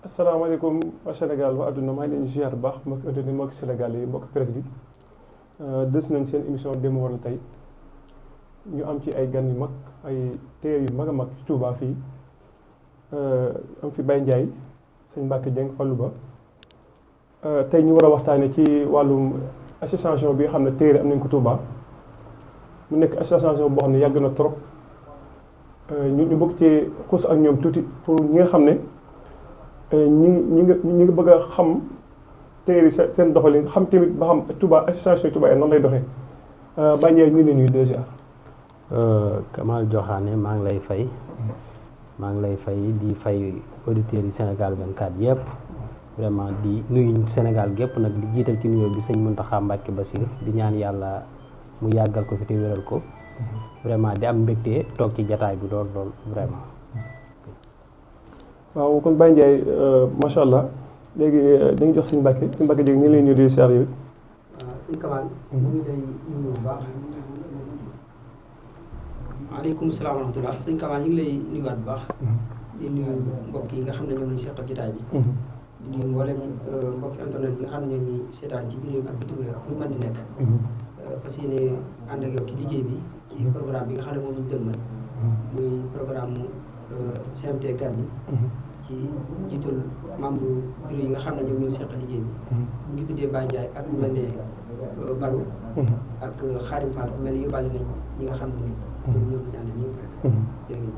asalaamaaleykum waa Sénégal waa adduna maa ngi leen di ziar bu baax mbokki adduna mbokki Sénégal yi mbokki presse bi des nañ seen émission Démb Wala Tey ñu am ci ay gan yu mag ay téer yu mag a mag ci Touba fii am fi Baye Ndiaye sëñ Mbacke Dieng Fallou Ba tey ñu war a waxtaane ci wàllum association bi nga xam ne téere am nañ ko Touba mu nekk association boo xam ne yàgg na trop ñu bëgg ci xuus ak ñoom tuuti pour ñi nga xam ne ñi ngi bëgg a xam téere seen doxalin xam tamit ba xam Touba association Touba yi nan lay doxee Baye Ndiaye ñu ne nuyu déjà. Kamal Joxaane maa ngi lay fay di fay auditeurs yi Sénégal 24 yëpp vraiment di nuyu Sénégal gépp nag di jiital ci nuyoo bi sëñ Mountakha Mbacké Bassir di ñaan yàlla mu yàggal ko fi te wéral ko vraiment di am mbégte toog ci jataay bi lool vraiment. waaw kon Baye Ndiaye macha allah léegi dañuy jox sëñ Mbacke Dieng ñu leen ñu di seer yi. sëñ Kamal ñu ngi lay nuyu bu baax. waaleykum salaam wa rahmatulah sëñ Kamal ñu ngi lay nuyuwaat bu baax. di nuyu mbokk yi nga xam ne ñoom lañu seqal jotaay bi. di nuyu mboolem mbokki internet yi nga xam ne ñoom ñu seetaan ci biir ak bitim réew ak fu ñu mën di nekk. fas yéene ànd ak yow ci liggéey bi ci programme bi nga xam ne moom lañu dëgmal. muy programme CMT Garmi. ci jiitul membre bureau yi nga xam ne ñoom ñoo seqal liggéey bi. ñu ngi tuddee Baye Ndiaye ak lu mel ne Barou. ak Xaarim Fall mel ni yóbbaale nañ ñi nga xam ne. ñoom ñu ànd ñëpp rek. jërëjëf.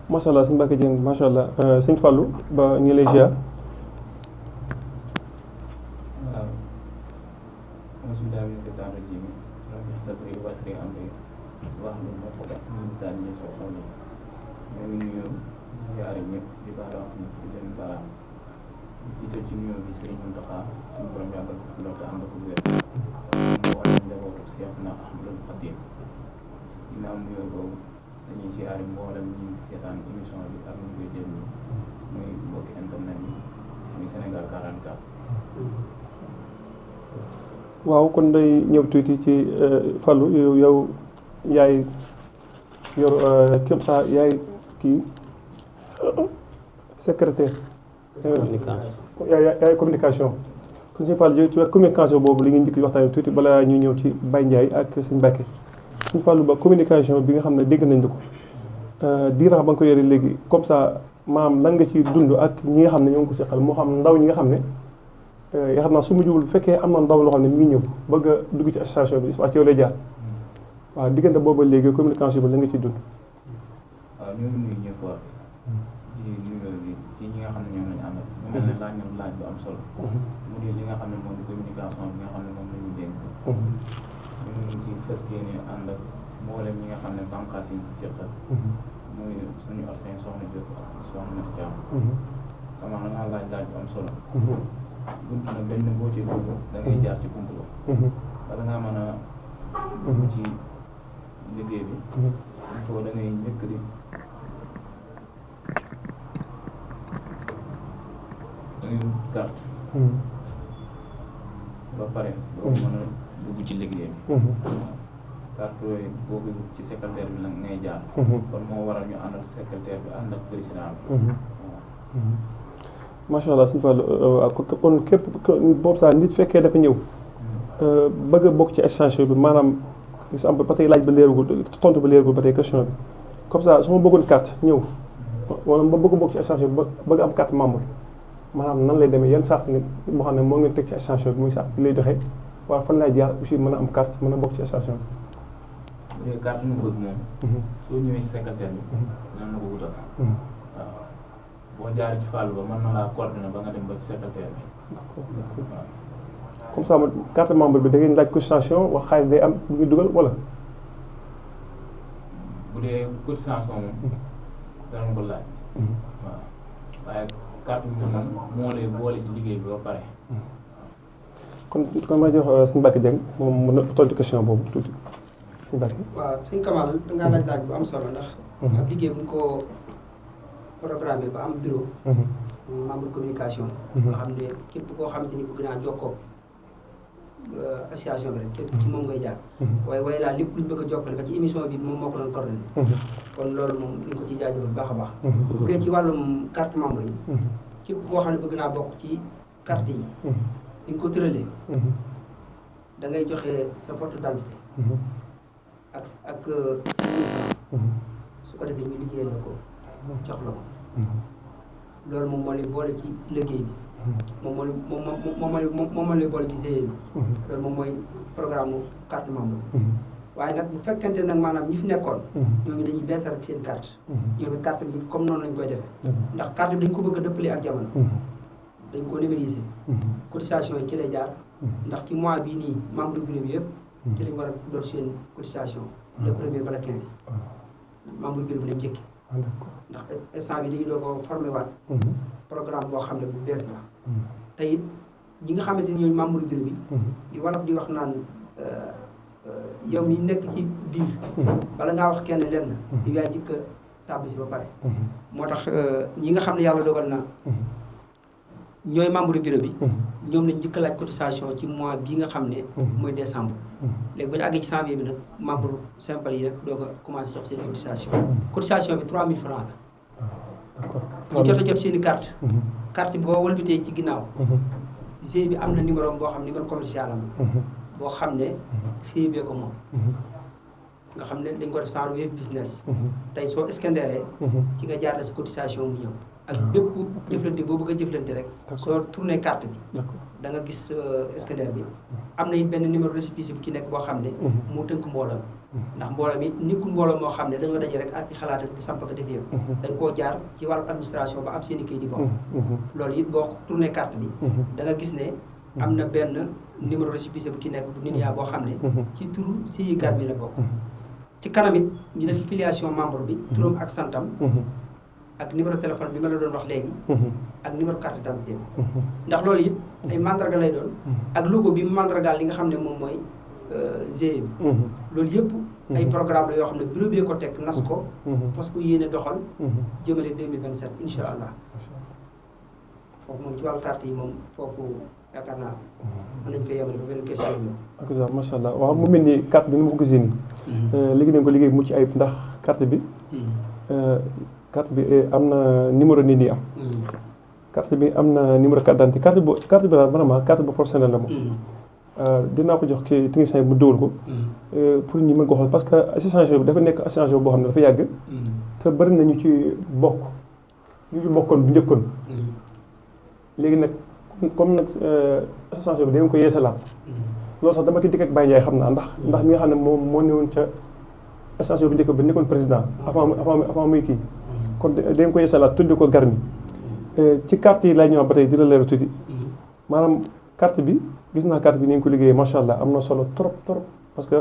macha allah sëñ Mbacke Dieng macha allah sëñ Fallou ba ñu lay ziar. waaw. alhamdulilah bi nga tàmbali ji bi rabbi sabri wasri amri wax lu ma ko def ñu misaal ñi soo xoolee ñoo ngi nuyu ziare ñëpp di baal wax ñëpp di leen baal jiital ci nuyoo bi Serigne Mountakha suñu borom yàggal ko fi loolu te ànd ko wér mu wax njabootu Cheikh na Ahmadul Khadim ginnaaw nuyoo boobu dañuy ziare mboolem ñi seetaan émission bi ak ñu koy déglu muy mbokki internet yi muy Sénégal 44. waaw kon day ñëw tuuti ci Fallou yow yaay yor comme ça yaay kii secrétaire. communication yaay communication. kon suñu Fallou yow ci communication boobu li ngeen njëkk waxtaan tuuti balaa ñu ñëw ci Baye Ndiaye ak sëñ Mbacke suñu Fallou ba communication bi nga xam ne dégg nañ la ko diiran ba nga ko yore léegi comme ça maam lan nga ci dund ak ñi nga xam ne ñoo ngi ko seqal moo xam ndaw ñi nga xam ne. yaakaar naa su ma jubul bu fekkee am na ndaw loo xam ne mi ngi ñëw bëgg a dugg ci association bi waa ci yow lay jaar waaw diggante boobu léegi communication bi la nga ciy dund. waaw ñu ngi nuyu ñëpp wax ci numéro bi ci ñi nga xam ne ñoom lañu àndal. mu mel ne laaj na laaj bu am solo. mu di li nga xam ne moom di communication bi nga xam ne moom la ñu dénk. ñu ngi ci fas yéene ànd ak mboolem ñi nga xam ne bànqaas yi ñu seqal. muy suñu ancien soxna Diop ak soxna Mati Thiam. xam nga nga laaj bu am solo. bunt nag dañ ne boo ci dugg da ngay jaar ci bunt ba. bala ngaa mën a dugg ci liggéey bi. il faut da ngay njëkk di da ngay wut carte. ba pare doo mën a dugg ci liggéey bi. carte yooyu boo ko ci secrétaire bi nag ngay jaar. kon moo waral ñu ànd ak secrétaire bi ànd ak président bi. macha allah suñu Fallou kon képp boobu sax nit fekkee dafa ñëw bëgg a bokk ci association bi maanaam exemple ba tey laaj ba leeragul tontu ba leeragul ba tey question bi comme ça su ma bëggoon carte ñëw wala ma bëgg a bokk ci association bi bëgg am carte membre maanaam nan lay demee yan sart nga moo xam ne moo ngeen teg ci association bi muy sart bi lay doxee wala fan laay jaar aussi mën a am carte mën a bokk ci association bi. bu dee carte nga bëgg moom. soo ñëwee si secrétaire bi. dinañ la ko wutal. waaw. boo jaaree ci Fallou ba mën na laa coordonné ba nga dem ba ci secrétaire bi. waaw. comme ça ma carte membre bi da ngeen laaj cotisation wax xaalis day am bu ñu dugal wala. bu dee cotisation moom. danañ ko laaj. waaw waaye carte bi moom moo lay boole ci liggéey bi ba pare. kon ma jox suñu Mbacke Dieng moom mën na tontu question boobu tuuti suñu Mbacke. waaw sëñ Kamal dangaa laaj bu am solo ndax. ab liggéey bu ñu ko programme ba am bureau. membre communication. nga xam ne képp koo xamante ni bëgg naa jokkoo association bi rek képp ci moom ngay jaar. waaye daal lépp luñ bëgg a jokkale ba ci émission bi moom moo ko doon coordonné. kon loolu moom ñu ko ciy jaajëfal bu baax a baax. bu dee ci wàllum carte membre yi. képp koo xam ne bëgg naa bokk ci carte yi ni nga ko tëralee da ngay joxe sa photo d'identité ak sa 1000 francs su ko defee ñu liggéeyal la ko jox la ko loolu moom moo lay boole ci liggéey bi moom moo lay boole ci GIE bi loolu moom mooy programme carte membre waaye nag bu fekkente nag maanaam ñi fi nekkoon ñooñu dañuy beesal ak seen carte ñoom it carte bi comme noonu lañ koy defee ndax carte bi dañ ko bëgg a dëppale ak jamono dañ ko numériser cotisation yi ci lay jaar ndax ci mois bii nii membre bureau bi yëpp ci lañ war a door seen cotisation le premier ba le 15 membre bureau bi lañ jëkki ndax instant bi dañu doo ko formé waat programme boo xam ne bu bees la te it ñi nga xamante ni ñooy membre bureau bi di wolof di wax naan yow mi nekk ci biir bala ngaa wax kenn lenn di yaay jëkk a tàbbi si ba pare moo tax ñi nga xam ne yàlla dogal na ñooy membre bureau bi ñoom lañ njëkk a laaj cotisation ci mois bii nga xam ne mooy décembre léegi ba ñu àggee ci janvier bi nag membre simple yi rek doog a commencé jox seen cotisation bi 3000 francs la ñu jot a jot seen i carte bi boo wëlbatee ci ginnaaw GIE bi am na numéro boo xam numéro commercial am boo xam ne GIE bee ko moom nga xam ne dañ ko def sans web business tey soo scanneree ci nga jaar la si cotisation mu ñëw ak bépp jëflante boo bëgg a jëflante rek soo tourné carte bi da nga gis scanner bi am na it benn numéro récépissé bu ci nekk boo xam ne moo tënk mbooloo ndax mbooloo mi nekkul mbooloo moo xam ne dañoo daje rek ak xalaat di samp ak def yëpp dañ koo jaar ci wàllu administration ba am seen i kayit di bopp loolu it boo tourné carte bi da nga gis ne am na benn numéro récépissé bu ci nekk bu nit yaa boo xam ne ci turu GIE carte bi la bokk ci kanam it ñu def filiation membre bi turam ak santam ak numéro téléphone bi ma la doon wax léegi ak numéro carte d'identité ndax loolu it ay mandarga lay doon ak logo bi mandargaal li nga xam ne moom mooy GIE bi loolu yëpp ay programme la yoo xam ne bureau bi ko teg nas ko parce que yéene doxal jëmale 2027 incha allah foofu moom ci wàllu carte yi moom foofu yaakaar naa mën nañu fay yemale ba benn question bi ak ça macha allah waaw mu mel ni carte bi ni ma ko gisee nii liggéey nañ ko liggéey mucc ayib ndax carte bi am na numéro nit ñi am carte bi am na numéro carte d'identité carte bi daal vraiment carte bu professionnel la moom dinaa ko jox ki technicien bi mu dóor ko pour ñu mën ko xool parce que association bi dafa nekk association boo xam ne dafa yàgg te bari na ñu ci bokk ñu ci bokkoon bu njëkkoon léegi nag comme nag association bi dañ ko yeesalaat loolu sax dama ki dikk ak Baye Ndiaye xam naa ndax mi nga xam ne moom moo newoon ca association bi njëkk ba nekkoon président avant muy kii kon dañ ko yeesalaat tuddi ko Garmi ci carte yi lay ñëwaat ba tey di la leeral tuuti maanaam carte bi gis naa carte bi ni nga ko liggéeyee macha allah am na solo trop parce que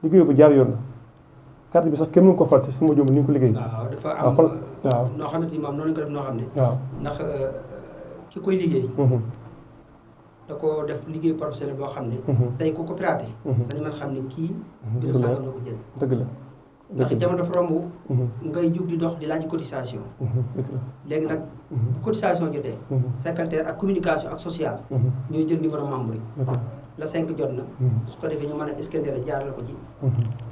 liggéey bu jaar yoon la carte bi sax kenn mënu ko fal si sama jom ni nga ko liggéey. waaw dafa am waaw noo xamante ni moom noonu lañ ko def noo xam ne. waaw ndax ki koy liggéey. da ko def liggéey professionnel boo xam ne. tey ku ko piraté. dañu mën xam ne kii. dëgg la nga ko jël. dëgg la ndax jamono dafa romb. ngay jug di dox di laaj cotisation. léegi nag bu cotisation jotee. secrétaire ak communication ak social. ñooy jël numéro membre yi. la 5 jot na. su ko defee ñu mën a scanner jaarale ko ci.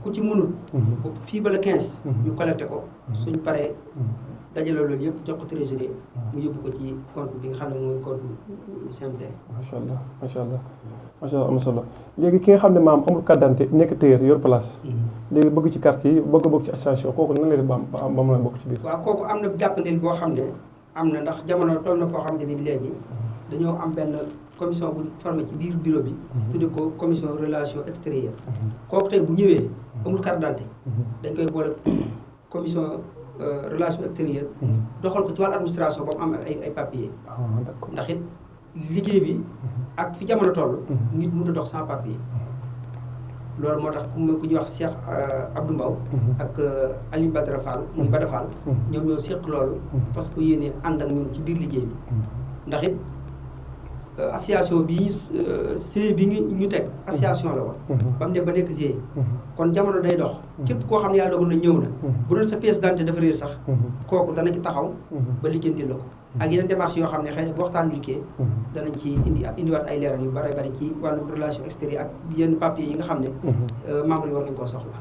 ku ci mënul. fii ba le 15. ñu collecté ko. suñ paree dajale loolu yëpp jox ko trésorier. mu yóbbu ko ci compte bi nga xam ne mooy compte CMD. macha allah macha allah macha allah am solo léegi ki nga xam ne maam amul carte d'identité nekk téer yor place. léegi bëgg ci carte yi bëgg a bokk ci association kooku nan lay def ba mën a bokk ci biir. waaw kooku am na jàppandil boo xam ne am na ndax jamono toll na foo xamante ni bi léegi dañoo am benn commission bu formé ci biir bureau bi. tudde ko commission relation extérieure. kooku tey bu ñëwee amul carte d'identité dañ koy boole commission relation extérieure. doxal ko ci wàllu administration ba mu am ay papier. ndax it liggéey bi ak fi jamono toll. nit mënut a dox sans papier. loolu moo tax ku ñuy wax Cheikh Abdou Mbaw ak Aliou Badara Fall muy Bada Fall ñoom ñoo séq loolu parce que yéene ànd ak ñun ci biir liggéey bi ndax it association bi GIE bi ñu teg association la woon ba mu dem ba nekk GIE kon jamono day dox képp koo xam ne yàlla dogal na ñëw na bu doon sa pièce d'identité dafa réer sax kooku dana ci taxaw ba lijjanti la ko ak yeneen démarches yoo xam ne xëy na bu waxtaan liggéey danañ ci indiwaat ay leeral yu bari ci wàllu relation extérieure ak yenn papier yi nga xam ne membres yi war nañ koo soxla.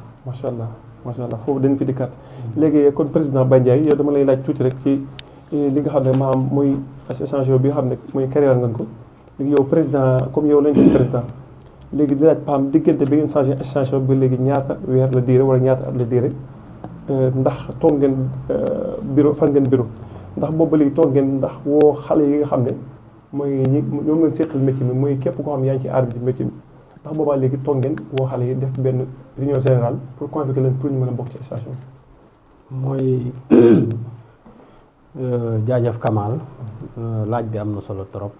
macha allah foofu dañ fi dikkaat léegi kon président Baye Ndiaye yow dama lay laaj tuuti rek ci li nga xam ne maam mooy association bi nga xam ne mooy carrière ngeen ko léegi yow président comme yow lañ def président léegi di laaj PAM diggante bi ngeen changé association bi léegi ñaata weer la diire wala ñaata at la diire ndax toog ngeen bureau fan ngeen bureau ndax boobu ba léegi toog ngeen ndax woo xale yi nga xam ne mooy ñi ñoom ngeen seqal métier mi mooy képp koo xam yaa ngi ci aar bi ci métier mi ndax boobaa léegi toog ngeen woo xale yi def benn réunion générale pour convoquer leen pour ñu mën a bokk ci association bi. mooy jaajëf Kamal laaj bi am na solo trop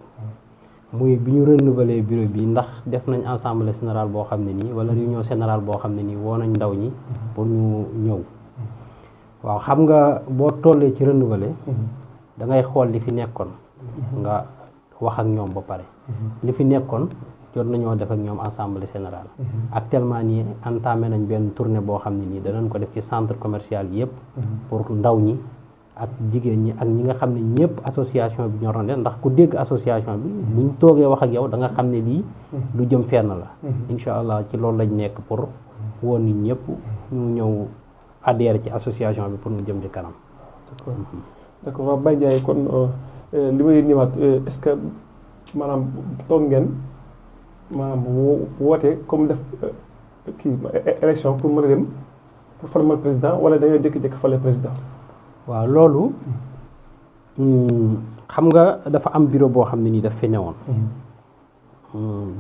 muy bi ñu renouveler bureau bi ndax def nañ assemblée générale boo xam ne nii wala réunion générale boo xam ne nii woo nañ ndaw ñi pour ñu ñëw waaw xam nga boo tollee ci renouveler da ngay xool li fi nekkoon nga wax ak ñoom ba pare li fi nekkoon jot nañoo def ak ñoom assemblée générale actuellement nii entamé nañ benn tournée boo xam ne nii danañ ko def ci centre commercial yëpp pour ndaw ñi ak jigéen ñi ak ñi nga xam ne ñëpp association bi ñoroon leen ndax ku dégg association bi buñ toogee wax ak yow da nga xam ne lii lu jëm fenn la incha allah ci loolu lañ nekk pour woon nit ñëpp ñu ñëw adhéré ci association bi pour mu jëm ci kanam. d'accord waaw Baye Ndiaye kon li may ñëwaat est-ce que maanaam toog ngeen maanaam woote comme def kii élection pour mën a dem pour former président wala dañoo jékki-jékki fale président. waaw loolu xam nga dafa am bureau boo xam ne nii daf fi newoon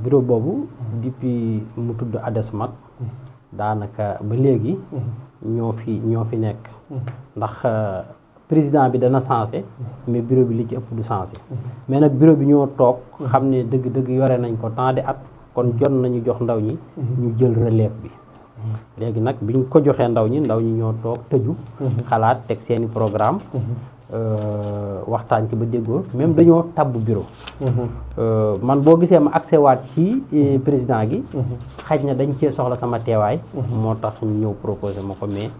bureau boobu depuis mu tudd ADESMAT daanaka ba léegi ñoo fi nekk ndax président bi dana changé mais bureau bi li ci ëpp du changé mais nag bureau bi ñoo toog xam ne dëgg-dëgg yore nañ ko temps de at kon jot nañu jox ndaw ñi ñu jël relève bi léegi nag biñ ko joxee ndaw ñi ñoo toog tëju xalaat teg seeni programme waxtaan ci ba déggoo même dañoo tabb bureau man boo gisee ma accès waat ci président gi xaj na dañ cee soxla sama teewaay moo tax ñu ñëw proposé ma ko mais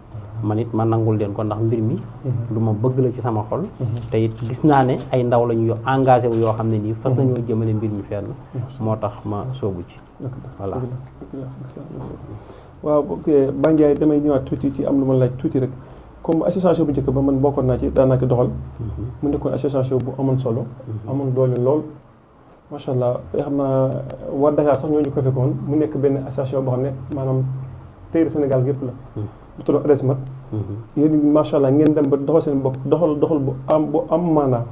man it ma nangul leen ko ndax mbir mi lu ma bëgg la ci sama xol te it gis naa ne ay ndaw lañu yo engagé wu yoo xam ne nii fas nañoo jëmale mbir mi fenn moo tax ma soobu ci voilà waaw ok Baye Ndiaye damay ñëwaat tuuti ci am lu ma laaj tuuti rek comme association bu njëkk ba man bokkoon naa ci daanaka doxal mu nekkoon association bu amoon solo amoon doole lool macha allah xam naa waa Dakar sax ñoo ñu ko fekkoon mu nekk benn association boo xam ne maanaam téere Sénégal gépp la bu tudd ADESMAT yéen macha allah ngeen dem ba doxal seen bopp doxal bu am maanaa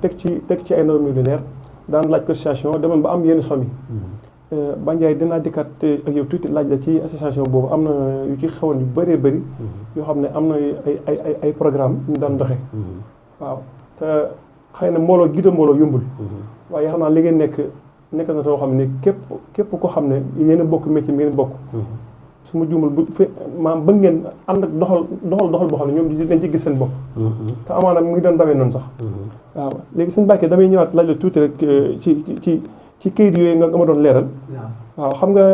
teg ci ay normes yu leer daan laaj ko association demoon ba am yenn somme yi Baye Ndiaye dinaa dikkaat ak yow tuuti laaj la ci association boobu am na yu ci xewoon yu bëree bëri yoo xam ne am na ay programme ñu daan doxee waaw te xëy na mbooloo gida mbooloo yombul waaye xam naa li ngeen nekk na too xam ne képp ko xam ne yéen a bokk métier mi ngeen bokk su ma juumul bu fe maanaam bëgg ngeen ànd ak doxal boo xam ne ñoom dañ ci gis seen bopp te amaana mu ngi doon dawee noonu sax waaw léegi sëñ Mbacke damay ñëwaat laaj la tuuti rek ci kayit yooyu nga ma doon leeral waaw xam nga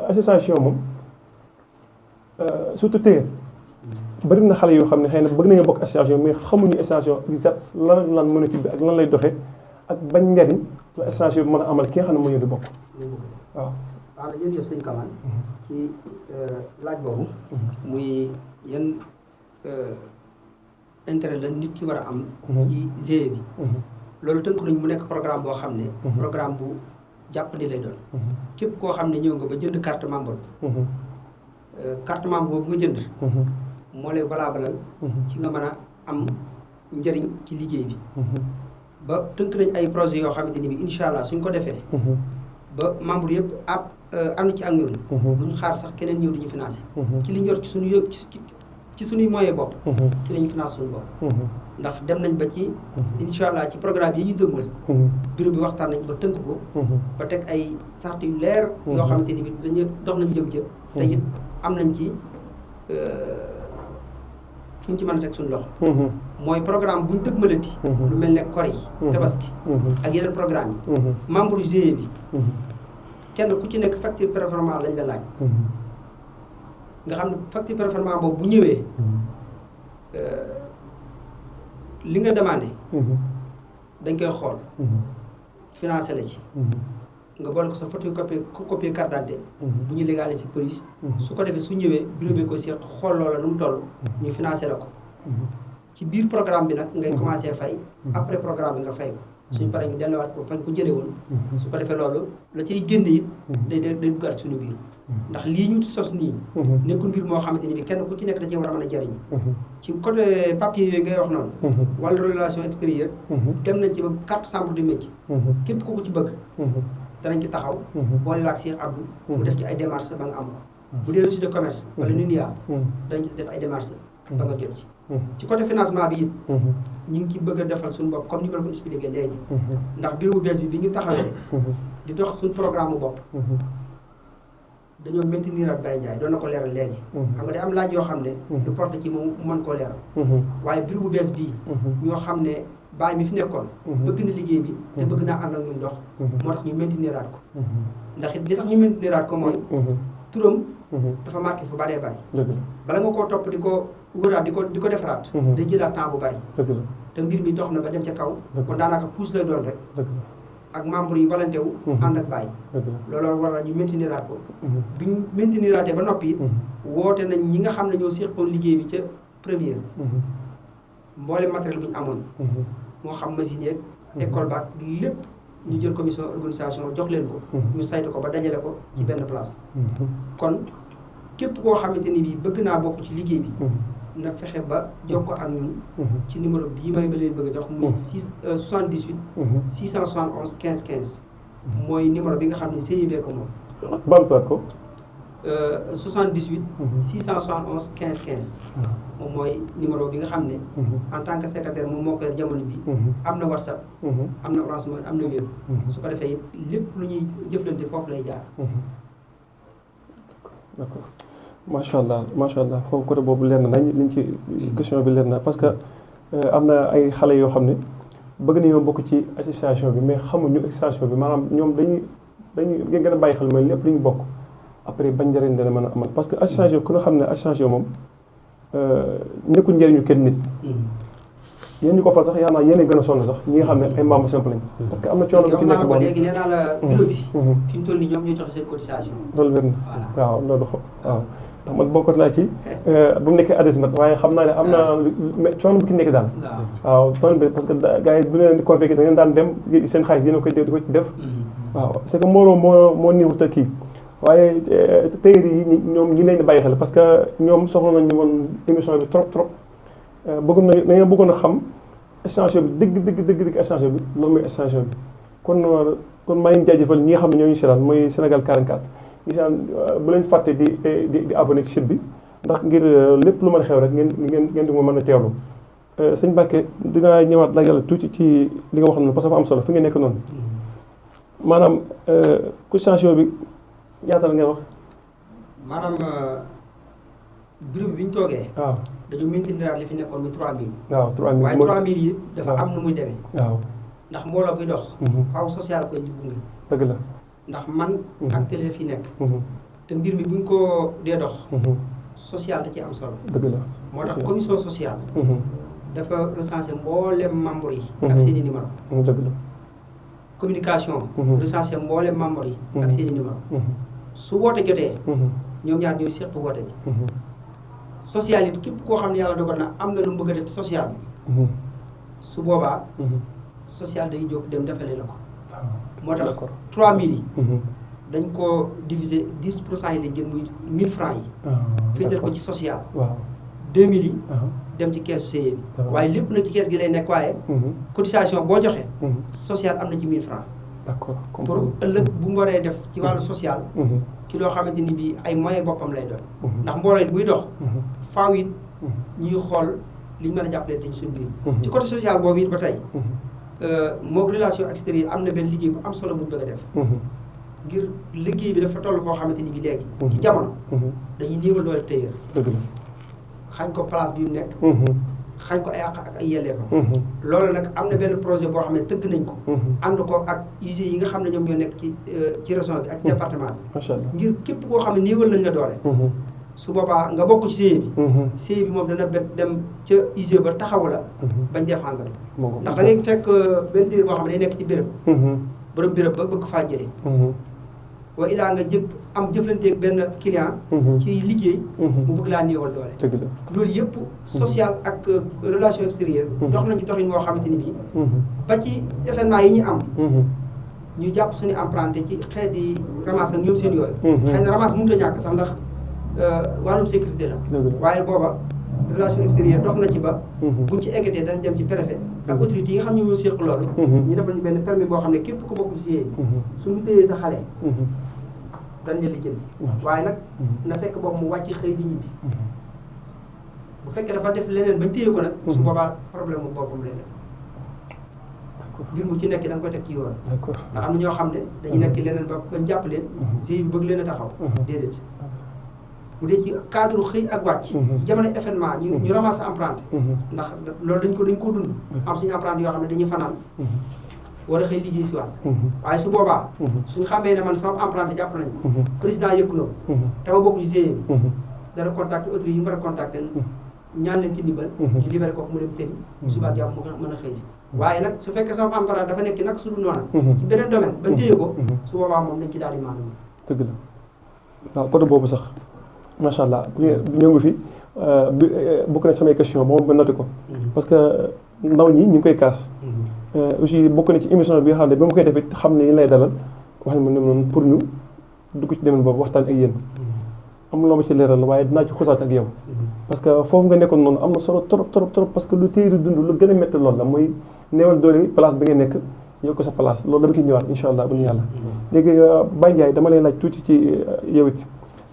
association moom surtout téer bari na xale yoo xam ne xëy na bëgg nañu bokk association mais xamuñu association exact lan mën a ci bi ak lan lay doxee ak bañ njariñ la association bi mën a amal ki nga xam ne moo ñëw di bokk waaw waaw jërëjëf sëñ Kamal ci laaj boobu muy yan intérêt la nit ki war a am ci GIE bi loolu tënk nañ mu nekk programme boo xam ne programme bu jàppandi lay doon képp koo xam ne ñëw nga ba jënd carte membre carte membre boobu nga jënd moo lay valabalal ci nga mën a am njëriñ ci liggéey bi ba tënk nañ ay projet yoo xamante ni bi incha allah suñ ko defee ba membre yëpp ànd ci ak ñun duñ xaar sax keneen ñëw di ñu financé ci li ñu yor ci suñu yëpp ci suñuy moyen bopp ci la ñu financé suñu bopp ndax dem nañ ba ci incha allah ci programme yi ñu dëgmal bureau bi waxtaan nañ ba tënk ko ba teg ay sart yu leer yoo xamante ni bi dañu dox nañ jëm ca te it am nañ ci fu ñu ci mën a teg suñu loxo mooy programme bu ñu dëgmalati lu mel ne kor yi tabaski ak yeneen programme yi membre GIE bi kenn ku ci nekk facture performance lañ la laaj nga xam ne facture performance boobu bu ñëwee li nga demandé dañ koy xool financé la ci nga boole ko sa photocopie carte d'identité bu ñu légaliser police su ko defee su ñëwee bureau bi ko seq xool loola nu mu toll ñu financé la ko ci biir programme bi nag ngay commencé fay après programme bi nga fay ko suñu paree ñu delluwaat ko fañ ko jëlee woon su ko defee loolu la cay génn it day duggaat suñu biir ndax lii ñu sos nii nekkul mbir moo xamante ni bi kenn ku ci nekk da cee war a mën a jariñ ci côté papier yooyu ngay wax noonu wala relation extérieure dem nañ ci ba carte chambre de métier képp ku ko ci bëgg danañ ci taxaw boole la ak Cheikh Abdou mu def ci ay démarches ba nga am ko bu dee registre de commerce wala NUNIA danañ ci def ay démarches ba nga jot ci côté financement bi it ñu ngi ci bëgg a defal suñu bopp comme ni ma la ko expliqué léegi ndax bureau bu bees bi ñu taxawee di dox suñu programme bu bopp dañoo maintenir ak Baye Ndiaye doon na ko leeral léegi xam nga day am laaj yoo xam ne du porte ci moom mën koo leeral waaye bureau bu bees bii ñoo xam ne Baye mi fi nekkoon bëgg na liggéey bi te bëgg naa ànd ak ñun dox moo tax ñu mainteniraat ko ndax it li tax ñu mainteniraat ko mooy turam dafa marqué fu baree bari bala nga koo topp di ko wëraat di ko defaraat day jëlaat temps bu bari te mbir mi dox na ba dem ca kaw kon daanaka pousse lay doon rek ak membre yi volonté wu ànd ak Baye looloo waral ñu mainteniraat ko bi ñu mainteniraatee ba noppi it woote nañ ñi nga xam ne ñoo séqoon liggéey bi ca première mboole matériel bu ñu amoon moo xam machine yeeg école baak lépp ñu jël commission organisation jox leen ko ñu saytu ko ba dajale ko ci benn place kon képp koo xamante ni bii bëgg naa bokk ci liggéey bi na fexe ba jokkoo ak ñun ci numéro bii may ba leen bëgg a jox muy 78 671 15 15 mooy numéro bi nga xam ne CIB ko moom bamtuwaat ko 78 671 15 15 moom mooy numéro bi nga xam ne en tant que secrétaire moom moo ko yor jamono bi am na WhatsApp am na Orange Money am na Wave su ko defee lépp lu ñuy jëflante foofu lay jaar d'accord macha allah foofu côté boobu leer na nañ liñ ci question bi leer na parce que am na ay xale yoo xam ne bëgg nañoo bokk ci association bi mais xamuñu association bi maanaam ñoom dañuy gën a bàyyi xel mooy lépp lu ñu bokk après bañ njëriñ dana mën a amal parce que association ku nga xam ne association moom nekkul njëriñu kenn nit yéen ñu ko fal sax yaa naa yéen a gën a sonn sax ñi nga xam ne ay membres simple lañ parce que am na coono bu ci nekk boobu léegi nee naa la bureau bi fi mu toll nii ñoom ñoo joxe seen cotisation loolu wér na waaw loolu waaw ndax man bokkoon naa ci bu mu nekkee adhésmat waaye xam naa ne am na coono bu ki nekk daal waaw coono bi parce que gars yi bu leen di convoqué da ngeen daan dem seen xaalis yéen a koy di ko ci def waaw c'est que mbooloo moo niwut a kii waaye teyër yi ñoom ñi leen di bàyyi xel parce que ñoom soxla nañu woon émission bi trop dañoo bëggoon a xam extension bi dëgg extension bi loolu mooy extension bi kon maa ngi jaajëfal ñi nga xam ne ñoo ñu seetaan mooy Sénégal 44 gisaan bu leen fàtte di abonné ci site bi ndax ngir lépp lu mën a xew rek ngeen di mën a teewlu sëñ Mbacke dinaa ñëwaat la yàlla tuuti ci li nga wax noonu parce que dafa am solo fi nga nekk noonu maanaam extension bi ñaata la ngay wax maanaam bureau bi ñu toogee waaw dañu maintenir li fi nekkoon muy 3000 waaw 3000 waaye 3000 yi dafa am nu muy demee waaw ndax mbooloo buy dox faaw social koy di gunge dëgg la ndax man ak télé fi nekk te mbir mi buñ ko dee dox social da ci am solo dëgg la moo tax commission sociale dafa recensé mboolem membre yi ak seen i numéro dëgg la communication recensé mboolem membre yi ak seen i numéro su woote jotee ñoom ñaar ñooy seq woote bi social it képp koo xam ne yàlla dogal na am na lu mu bëgg a def social bi su boobaa social day jóg dem defale la ko moo tax 3000 yi dañ ko diviser 10% yi lañ jël muy 1000 francs yi féetal ko ci social 2000 yi dem ci keesu CIE bi waaye lépp nag ci kees gi lay nekk waaye cotisation boo joxe social am na ci 1000 francs d'accord pour ëllëg bu mu waree def ci wàllu social ci loo xamante ni bii ay moyens boppam lay doon ndax mbooloo it buy dox faaw it ñuy xool li ñu mën a jàppale dañ suñu biir ci côté social boobu it ba tey moom relation extérieure am na benn liggéey bu am solo bu ñu bëgg a def ngir liggéey bi dafa toll foo xamante ni bi léegi ci jamono dañuy néewal doole tailleur dëgg la xañ ko place bi mu nekk xañ ko ay àq ak ay yelleefam loolu nag am na benn projet boo xam ne tëgg nañ ko ànd ko ak UG yi nga xam ne ñoom ñoo nekk ci région bi ak département bi macha allah ngir képp koo xam ne néewal nañ la doole su boobaa nga bokk ci CIE bi CIE bi moom dana dem ca UG ba taxawu la bañ défendre ndax da ngay fekk benn diir boo xam ne day nekk ci béréb borom béréb ba bëgg faa jëlee wa ilaa nga jëkk am jëflanteeg benn client ci liggéey mu bëgg laa néewal doole loolu yëpp social ak relation extérieure dox nañ ci doxin woo xamante ni bii ba ci événement yi ñu am ñu jàpp suñu emprunté ci xeet yi ramasse ak ñoom seen yooyu xëy na ramasse mënut a ñàkk sax ndax wàllum sécurité la waaye booba relation extérieure dox na ci ba buñ ci eggatee dañ dem ci préfet ak autorité yi nga xam ne ñoo séq loolu ñu defal ñu benn permis boo xam ne képp ku bokk ci GIE suñu téyee sa xale dañ la lijjanti waaye nag na fekk boobu mu wàcc xëy di ñibbi bu fekkee dafa def leneen bañ téye ko nag su boobaa problème mu boppam lay def ngir mu ci nekk da nga koy teg ci yoon ndax am na ñoo xam ne dañu nekk leneen ba bañ jàpp leen GIE bi bëgg leen a taxaw déedéet bu dee ci cadre xëy ak wàcc ci jamono événement ñu ramasse empreinte ndax loolu dañ ko dund am suñu empreinte yoo xam ne dañuy fanaan war a xëy liggéey si waat waaye su boobaa suñu xamee ne man sama empreinte jàpp nañ président yëkku na ko te ma bokk ci GIE bi dana contacté autorité yi mu war a contacté ñaan leen ci ndimbal ñu libéré ko mu dem tëri bu subaa jàmm mu mën a xëy si waaye nag su fekkee sama empreinte dafa nekk nag su dul noonu ci beneen domaine ba téye ko su boobaa moom dañ ci daal di maanaam dëgg la waaw côté boobu sax macha allah ñëw ngi fi bokk na samay question moom ba noté ko parce que ndaw ñi ñu ngi koy kaas aussi bokk na ci émission bi nga xam ne ba mu koy defee xam ne yi lay dalal wax ne noonu pour ñu dugg ci demen boobu waxtaan ak yéen am loo ma ci leeral waaye dinaa ci xusaat ak yow parce que foofu nga nekkoon noonu am na solo trop trop trop parce que lu téeri dund lu gën a métti loolu la mooy néewal doole place bi nga nekk yow ko sa place loolu dama ciy ñëwaat incha allah bu ñu yàlla léegi Baye Ndiaye dama lay laaj tuuti ci yow it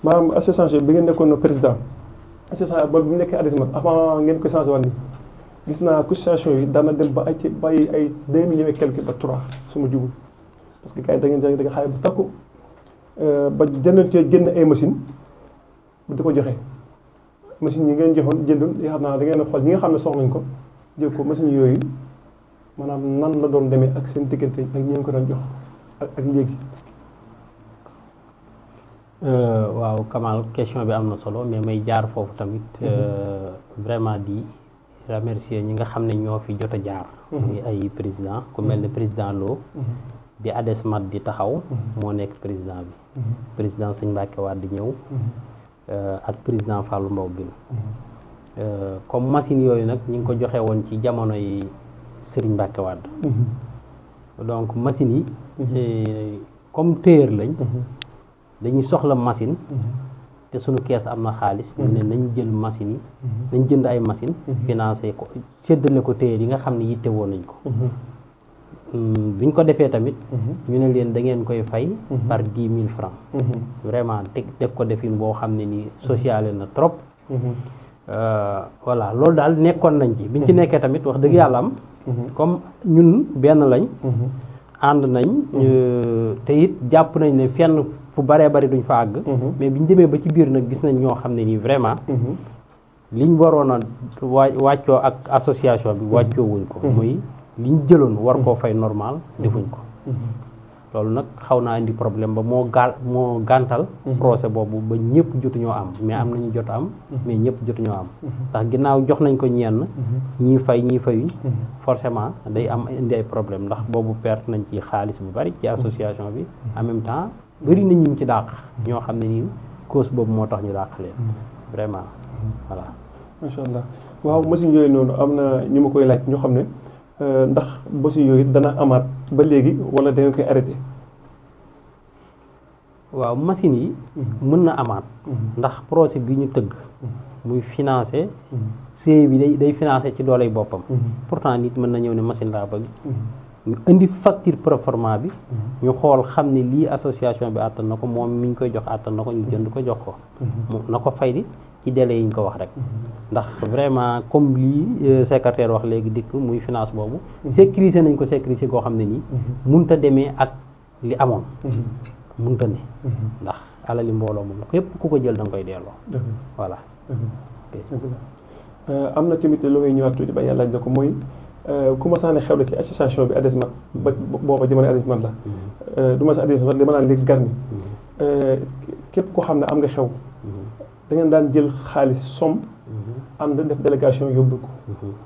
maanaam association bi ngeen nekkoon président association ba bi mu nekkee ADESMAT avant ngeen koy changé woon ni gis naa association yi daan na dem ba ay ci bàyyi ay 2 millions et quelque ba 3 su ma jugul parce que gars yi da nga xaay bu takku ba jënd ay machine bu di ko joxe machine yi ngeen joxoon jëndoon xam naa da ngeen xool ñi nga xam ne soxla nañ ko jël ko machine yooyu maanaam nan la doon demee ak seen diggante ak ñi ngeen ko doon jox ak léegi. waaw Kamal question bi am na solo mais may jaar foofu tamit vraiment di remercier ñi nga xam ne ñoo fi jot a jaar muy ay président ku mel ne président Lo bi ADESMAT di taxaw moo nekk président bi président Sëñ Mbacke Wade di ñëw ak président Fallou Mbow bi comme machine yooyu nag ñi ngi ko joxe woon ci jamono yi Serigne Mbacke Wade donc machine yi comme téer lañ dañuy soxla machine te suñu kees am na xaalis ñu ne nañ jël machine yi nañ jënd ay machine financé ko séddale ko téer yi nga xam ne yitte woon nañ ko biñ ko defee tamit ñu ne leen da ngeen koy fay par 10 000 francs vraiment def ko defin boo xam ne nii sociale na trop voilà loolu daal nekkoon nañ ci biñ ci nekkee tamit wax dëgg yàlla am comme ñun benn lañ ànd nañ te it jàpp nañ ne fenn fu baree bari duñ fa àgg mais biñ demee ba ci biir nag gis nañ ñoo xam ne nii vraiment liñ waroon a wàccoo ak association bi wàccoo wuñ ko muy liñ jëloon war koo fay normal defuñ ko loolu nag xaw naa indi problème ba moo gàntal procès boobu ba ñëpp jotuñoo am mais am nañu jot am mais ñëpp jotuñoo am ndax ginnaaw jox nañ ko ñenn ñii fay ñii fayuñ forcément day am indi ay problème ndax boobu perte nañ ci xaalis bu bari ci association bi en même temps bëri nañ ñu ci dàq ñoo xam ne nii cause boobu moo tax ñu dàq leen vraiment voilà macha allah waaw machine yooyu noonu am na ñu ma koy laaj ñoo xam ne ndax machine yooyu dana amaat ba léegi wala da nga koy arrêté. waaw machine yi mën na amaat ndax projet bi ñu tëgg muy financé CIE bi day financé ci dooley boppam pourtant nit mën na ñëw ne machine laa bëgg ñu indi facture proforma bi ñu xool xam ne lii association bi àttan na ko moom mi ñu koy jox àttan na ko ñu jënd ko jox ko na ko fay di ci délai yi ñu ko wax rek ndax vraiment comme lii secrétaire wax léegi dikk muy finance boobu sécuriser nañ ko sécuriser koo xam ne nii munta demee ak li amoon munta ne ndax alali mbooloo moom képp ku ko jël da nga koy delloo voilà am na tamit lu ngay ñëwaat tuuti ba yàlla laaj na ko mooy ku ma saane xew la ci association bi ADESMAT ba booba jamono ADESMAT la du ma sa ADESMAT li ma naan léegi garmi képp koo xam ne am nga xew da ngeen daan jël xaalis somme ànd def délégation yóbbu ko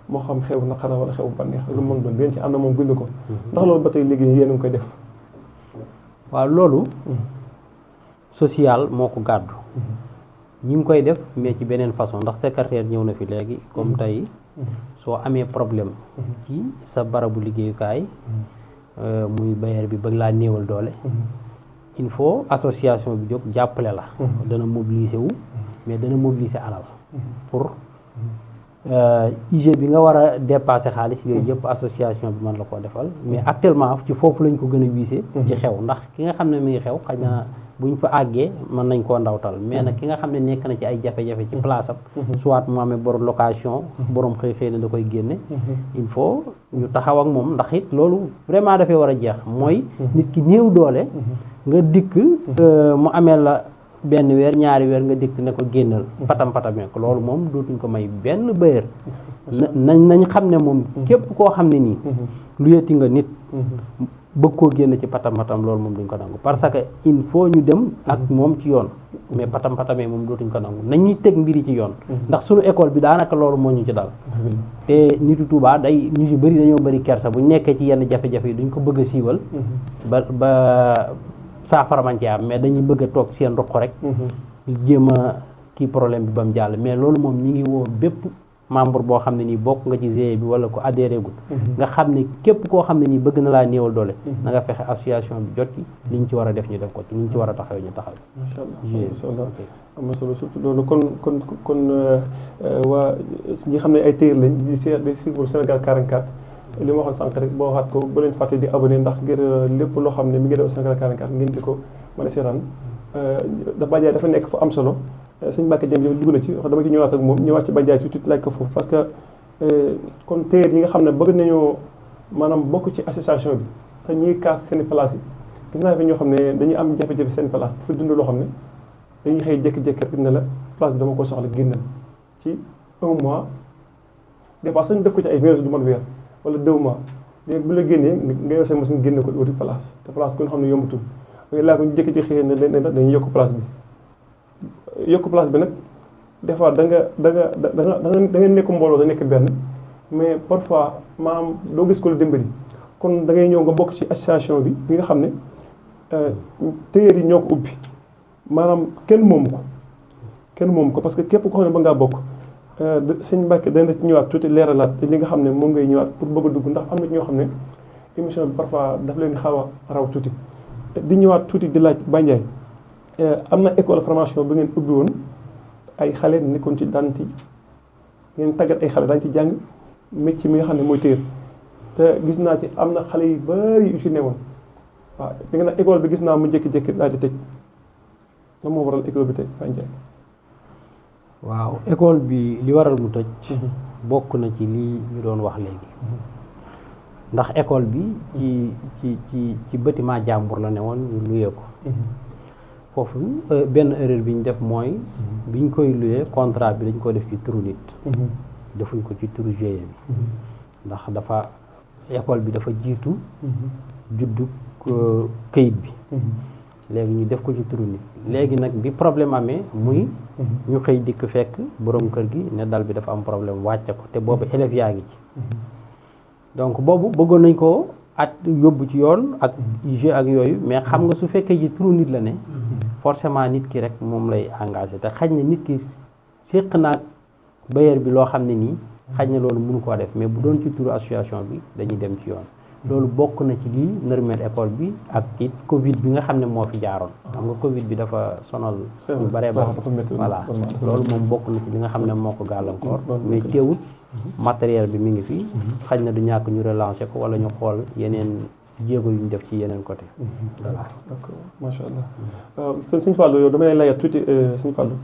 moo xam xew naqara wala xew bànneex lu mën doon ngeen ci ànd moom bind ko ndax loolu ba tey léegi yéen a ngi koy def waaw loolu social moo ko gàddu ñu ngi koy def mais ci beneen façon ndax secrétaire ñëw na fi léegi comme tey soo amee problème ci sa barabu liggéeyukaay muy bailleur bi bëgg laa néewal doole il faut association bi jóg jàppale la dana mobiliser wu mais dana mobiliser alal pour IG bi nga war a dépasser xaalis yooyu yëpp association bi mën la koo defal mais actuellement ci foofu lañ ko gën a wiise ci xew ndax ki nga xam ne mi ngi xew xëy na buñ fa àggee mën nañ koo ndawtal mais nag ki nga xam ne nekk na ci ay jafe-jafe ci place am soit mu amee borom location borom xëy na da koy génne il faut ñu taxaw ak moom ndax it loolu vraiment dafay war a jeex mooy nit ki néew doole nga dikk mu amee la benn weer ñaari weer nga dikk ne ko génnal patamee ko loolu moom dootuñ ko may benn bailleur nañ xam ne moom képp koo xam ne nii lu yeti nga nit bëgg koo génn ci patam loolu moom duñ ko nangu parce que il faut ñu dem ak moom ci yoon mais patamee moom dootuñ ko nangu nañuy teg mbiri ci yoon ndax suñu école bi daanaka loolu moo ñu ci dal te nitu Touba day ñu ci bëri dañoo bëri kersa bu ñu nekkee ci yenn jafe-jafe yi duñ ko bëgg a siiwal ba saafara man ci am mais dañuy bëgg a toog seen ruq rek jéem a kii problème bi ba mu jàll mais loolu moom ñi ngi woo bépp membre boo xam ne nii bokk nga ci GIE bi wala ko adhéré gul nga xam ne képp koo xam ne nii bëgg na laa néewal doole na nga fexe association bi jot ci liñ ci war a def ñu def ko ci liñ ci war a taxaw ñu taxaw macha allah am na solo surtout loolu kon waa ñi xam ne ay téer lañ di suivre Sénégal 44 li ma waxoon sànq rek boo waxaat ko bu leen fàtte di abonné ndax ngir lépp loo xam ne mi ngi daw Sénégal 44 ngeen di ko mën a seetaan Bandiaye dafa nekk fu am solo sëñ Mbacke Dieng dugg na ci wax dama ci ñëwaat ak moom ñëwaat ci Bandiaye tuuti laaj ko foofu parce que kon téer yi nga xam ne bëgg nañoo maanaam bokk ci association bi te ñiy kaas seen place yi gis naa fi ñoo xam ne dañuy am jafe-jafe seen place dafa dund loo xam ne dañuy xëy jékki-jékki rek ne la place bi dama ko soxla génnal ci 1 mois des fois sax def ko ci ay weer du mën weer wala 2 mois léegi bu la génnee nga yor seen machine génne ko wari place te place ku nga xam ne yombatul laa ko jékki ci xëy ne dañuy yokk place bi nag des fois da nga nekk mbooloo da nekk benn mais parfois maam doo gis ko la dimbali kon da ngay ñëw nga bokk ci association bi nga xam ne téyeer yi ñoo ko ubbi maanaam kenn moomu ko parce que képp ko xam ne ba ngaa bokk sëñ Mbacke dana ci ñëwaat tuuti leeralaat li nga xam ne moom ngay ñëwaat pour bëgg a dugg ndax am na ñoo xam ne émission bi parfois daf leen xaw a raw tuuti di ñëwaat tuuti di laaj Bandiaye am na école formation bi ngeen ubbi woon ay xale nekkoon ci daan ci ngeen tàggat ay xale daañu ci jàng métier mi nga xam ne mooy téer te gis naa ci am na xale yu bari yu ci newoon waaw da nga nag école bi gis naa mu jékki-jékki daal di tëj lan moo waral école bi tëj Bandiaye. waaw école bi li waral mu tëj bokk na ci lii ñu doon wax léegi ndax école bi ci bâtiment jàmbur la ne woon ñu luyee ko foofu benn erreur bi ñu def mooy bi ñu koy luyee contrat bi dañ ko def ci turu nit defuñ ko ci turu GIE bi ndax dafa école bi dafa jiitu juddu këyit bi léegi ñu def ko ci turu nit léegi nag bi problème amee muy ñu xëy dikk fekk borom kër gi ne dal bi dafa am problème wàcce ko te boobu élèves yaa ngi ci donc boobu bëggoon nañ ko at yóbbu ci yoon ak IG ak yooyu mais xam nga su fekkee ji turu nit la ne forcément nit ki rek moom lay engagé te xaj na nit ki séq naag bailleur bi loo xam ne nii xaj na loolu mënu koo def mais bu doon ci turu association bi dañuy dem ci yoon loolu bokk na ci lii nërmeel école bi ak it Covid bi nga xam ne moo fi jaaroon xam nga Covid bi dafa sonal ñu baree bari voilà loolu moom bokk na ci li nga xam ne moo ko gàllankoor mais teewut matériel bi mi ngi fi xaj na du ñàkk ñu relancer ko wala ñu xool yeneen jéego yu ñu def ci yeneen côté voilà d'accord macha allah kon sëñ Fallou yow dama lay laajat tuuti sëñ Fallou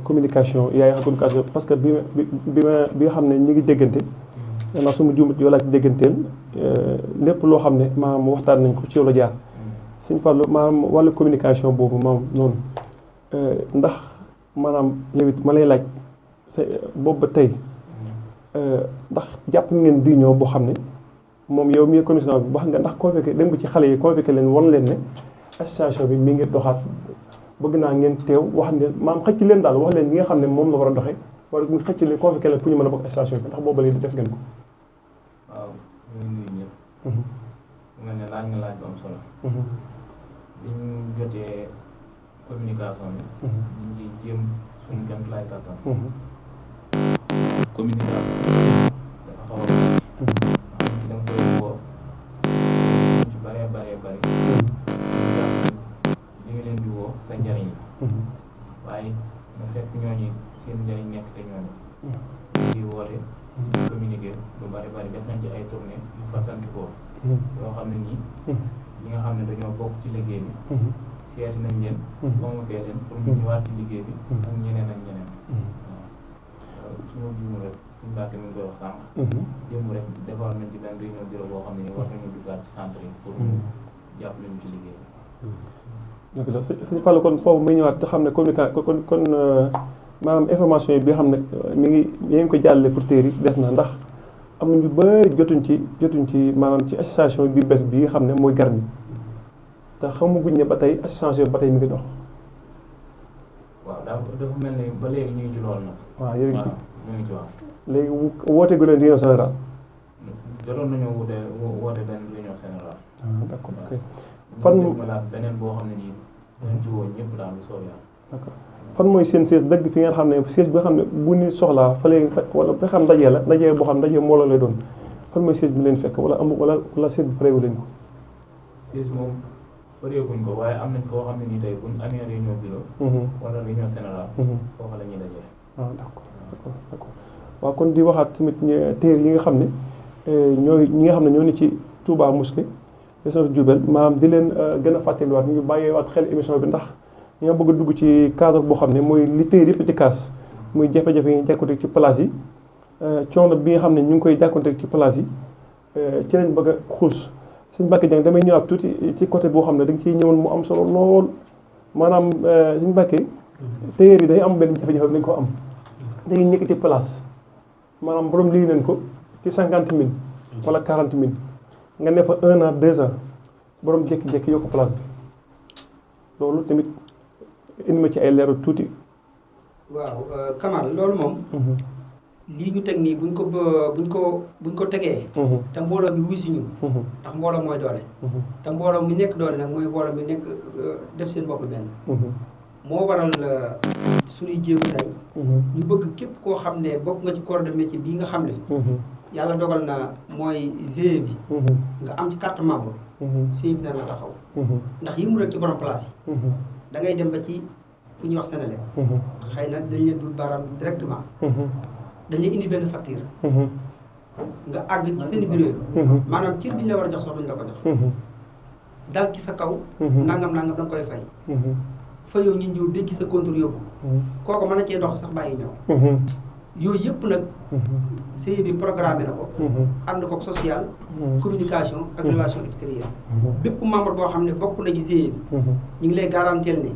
communication yaay wax communication parce que bi nga xam ne ñi ngi déggante naa su ma juumut yow laa ci dégganteel lépp loo xam ne maanaam waxtaan nañ ko ci yow la jaar sëñ Fallou maanaam wàllu communication boobu maanaam noonu ndax maanaam yow it ma lay laaj sa boobu ba tey ndax jàpp ngeen di ñoo boo xam ne moom yow mii commission bi wax nga ndax convoqué dem ci xale yi convoqué leen wan leen ne association bi mi ngi doxaat bëgg naa ngeen teew wax ne maam xëcc leen daal wax leen ñi nga xam ne moom la war a doxee wala ñu xëcc leen convoqué leen pour ñu mën a bokk association bi ndax boobu léegi def ngeen ko. waaw ñu ngi nuyu ñëpp. mu mel ne laaj nga laaj bu am solo. bi ñu jotee communication bi. ñu ngi jéem suñu kéem lay kattan. communication dafa xaw a da nga koy woo ñu ci bëree bëri jàpp li nga leen di woo sa njëriñ la waaye nga fekk ñooñu seen njëriñ nekk te ñooñu di woote communiquer lu bëri def nañ ci ay tournée yu fasantikoo yoo xam ne nii ñi nga xam ne dañoo bokk ci liggéey bi seeti nañ leen convoqué leen pour ñu ñëwaat ci liggéey bi ak ñeneen waaw su ma juum rek suñu Mbàkke mi ngi koy wax sànq démb rek defoon nañ ci benn réunion bureau boo xam ne ni war nañu duggaat ci centre yi pour ñu jàppale ñu ci liggéey bi dëgg la sëñ Fallou kon foofu muy ñëwaat te xam ne communication kon maanaam information yi bi nga xam ne mi ngi ko jàllale pour téer yi des na ndax am na ñu bëri jotuñ ci maanaam ci association bi bees bi nga xam ne mooy Garmi te xamaguñ ne ba tey association ba tey mi ngi dox. waaw dafa mel ni ba léegi ñu ngi ci loolu nag. waaw yéen a ñu ngi ci waaw. léegi woote gu leen réunion générale. jotoon nañoo woote benn réunion générale. d'accord ok. fan beneen boo xam ne nii dañ ci woo ñëpp daal lu soobee yàlla. d'accord fan mooy seen siège dëgg fi ngeen xam ne siège bi nga xam ne bu nit soxlaa fa léegi wala fa xam ndaje la ndaje boo xam ndaje mbooloo lay doon fan mooy siège bi leen fekk wala wala siège bi pareegu leen ko. siège moom pareeguñ ko waaye am nañ foo xam ne nii tey buñ amee réunion bureau. wala réunion générale. foofu la ñuy dajee. d'accord waaw kon di waxaat tamit téere yi nga xam ne ñi nga xam ne ñoo ni ci Touba Mosquée région de Diourbel maanaam di leen gën a fàttaliwaat ñu bàyyeewaat xel émission bi ndax ñi nga bëgg a dugg ci cadre boo xam ne mooy li téere yëpp ci kaas muy jafe-jafe yi ñu jàkkonteeg ci place yi coono bi nga xam ne ñu ngi koy jàkkonteeg ci place yi ci lañ bëgg a xuus sëñ Mbacke Dieng damay ñëwaat tuuti ci côté boo xam ne da nga ciy ñëwoon mu am solo lool maanaam sëñ Mbacke téere yi day am benn jafe-jafe dañ ko am dañuy nekk ci place maanaam borom lii leen ko ci 50 000 wala 40 000 nga ne fa 1 an 2 ans borom jékki-jékki yokk place bi loolu tamit indi ma ci ay leeru tuuti. waaw Kamal loolu moom. lii ñu teg nii buñ ko tegee. te mbooloo mi wuy si ñun. ndax mbooloo mooy doole. te mbooloo mi nekk doole nag mooy mbooloo mi nekk def seen bopp benn. moo waral suñuy jéego tey. ñu bëgg képp koo xam ne bokk nga ci corps de métier bii nga xam ne. yàlla dogal na mooy GIE bi. nga am ci carte membre. GIE bi dana taxaw. ndax yi mu rek ci borom place yi. da ngay dem ba ci fu ñuy wax Sénélec. xëy na dañ leen dul baaraam directement. dañ lay indi benn facture. nga àgg ci seen bureau. maanaam cër bi ñu la war a jox sax duñ la ko jox. dal ci sa kaw. nangam da nga koy fay. fa yow ñu ñëw dégg sa compte yóbbu. kooku mën na cee dox sax bàyyi ñëw. yooyu yëpp nag. CIE bi programmé na ko. ànd ko social. communication ak relation extérieure. bépp membre boo xam ne bokk na ci CIE bi. ñu ngi lay garanteel ne.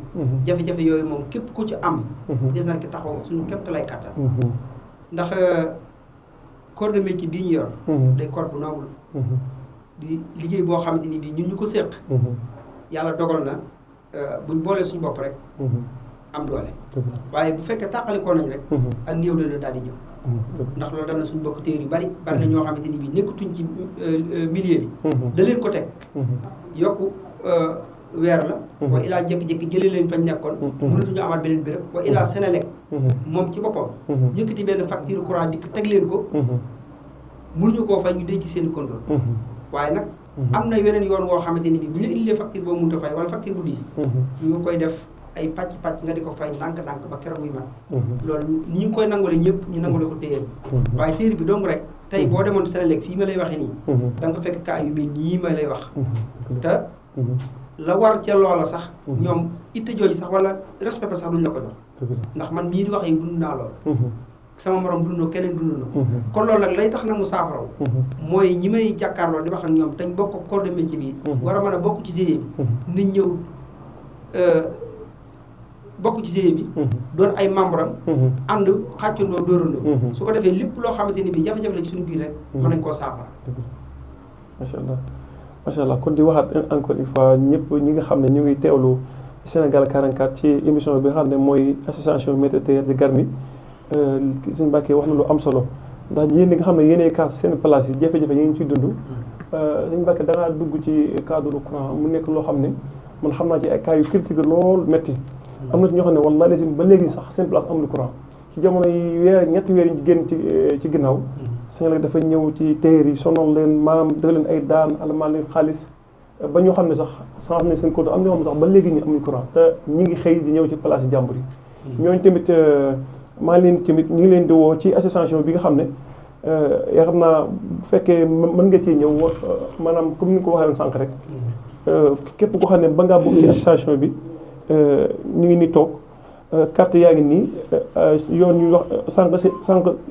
jafe-jafe yooyu moom képp ku ci am. des na ki taxaw suñu képp lay kattan. ndax corps de métier bii ñu yor. day corps bu noble. di liggéey boo xamante ni bii ñun ñu ko séq. yàlla dogal na buñ boolee suñu bopp rek. am doole. waaye bu fekkee tàqalikoo nañ rek. ak néew dana daal di ñëw. ndax loolu dem na suñu bokk téer yu bari na ñoo xamante ni bii nekkatuñ ci milieu bi. da leen ko teg. yokku weer la. wa ilaa jékki-jékki jëlee leen fañ nekkoon. mënatuñu amaat beneen béréb wa ilaa Sénélec. moom ci boppam. yëkkati benn facture courant dikk teg leen ko. mënuñu koo fay ñu denc seen contrôle. waaye nag. am na yeneen yoon woo xamante ni bii bu ñu la indilee facture boo mënut a fay wala facture bu diis. ñu koy def ay pàcc nga di ko fay ndànk-ndànk ba keroog muy mat. loolu ni ñu koy nangale ñëpp ñu nangale ko téere bi. waaye téere bi dong rek tey boo demoon Sénélec fii ma lay waxee nii. da nga fekk cas yu mel nii ma lay wax. te la war ca loola sax. ñoom itte jooju sax wala respect ba sax duñ la ko jox. ndax man mii di wax yi dund naa lool. sama morom dund keneen dund na. kon loolu nag lay tax nag mu saafaraw. mooy ñi may jàkkaarloo di wax ak ñoom dañ bokk corps de métier bi. war a mën a bokk ci GIE bi. nañ ñëw bokk ci GIE bi. doon ay membre am. ànd xàccandoo dóorandoo. su ko defee lépp loo xamante ni bii jafe-jafe la ci suñu biir rek. mën nañ koo saafara. macha allah kon di waxaat encore une fois ñëpp ñi nga xam ne ñu ngi teewlu Sénégal 44 ci émission bi nga xam ne mooy association médiateur de Garmi. Sëñ Mbacke wax na lu am solo ndax yéen ñi nga xam ne yéenay kaas seen place yi jafe-jafe yi ngi ciy dund. Sëñ Mbacke da ngaa dugg ci cadre courant mu nekk loo xam ne man xam naa ci ay cas yu critique lool métti am na ci ñoo xam ne wallaahi lasim ba léegi sax seen place amul courant ci jamono yi ñetti weer yi génn ci ginnaaw Senelec dafa ñëw ci téer yi sonal leen maanaam def leen ay daan alamaan leen xaalis ba ñoo xam ne sax change nañ seen compte am ñoo xam ne sax ba léegi ñu amuñ courant te ñi ngi xëy di ñëw ci place yi jàmbur yi ñooñu tamit maa leen tamit ñu ngi leen di woo ci association bi nga xam ne yaa xam naa bu fekkee mën nga cee ñëw maanaam comme ni nga ko waxee woon sànq rek képp koo xam ne ba ngaa bokk ci association bi ñu ngi ni toog carte yaa ngi nii yoon ñu wax sànq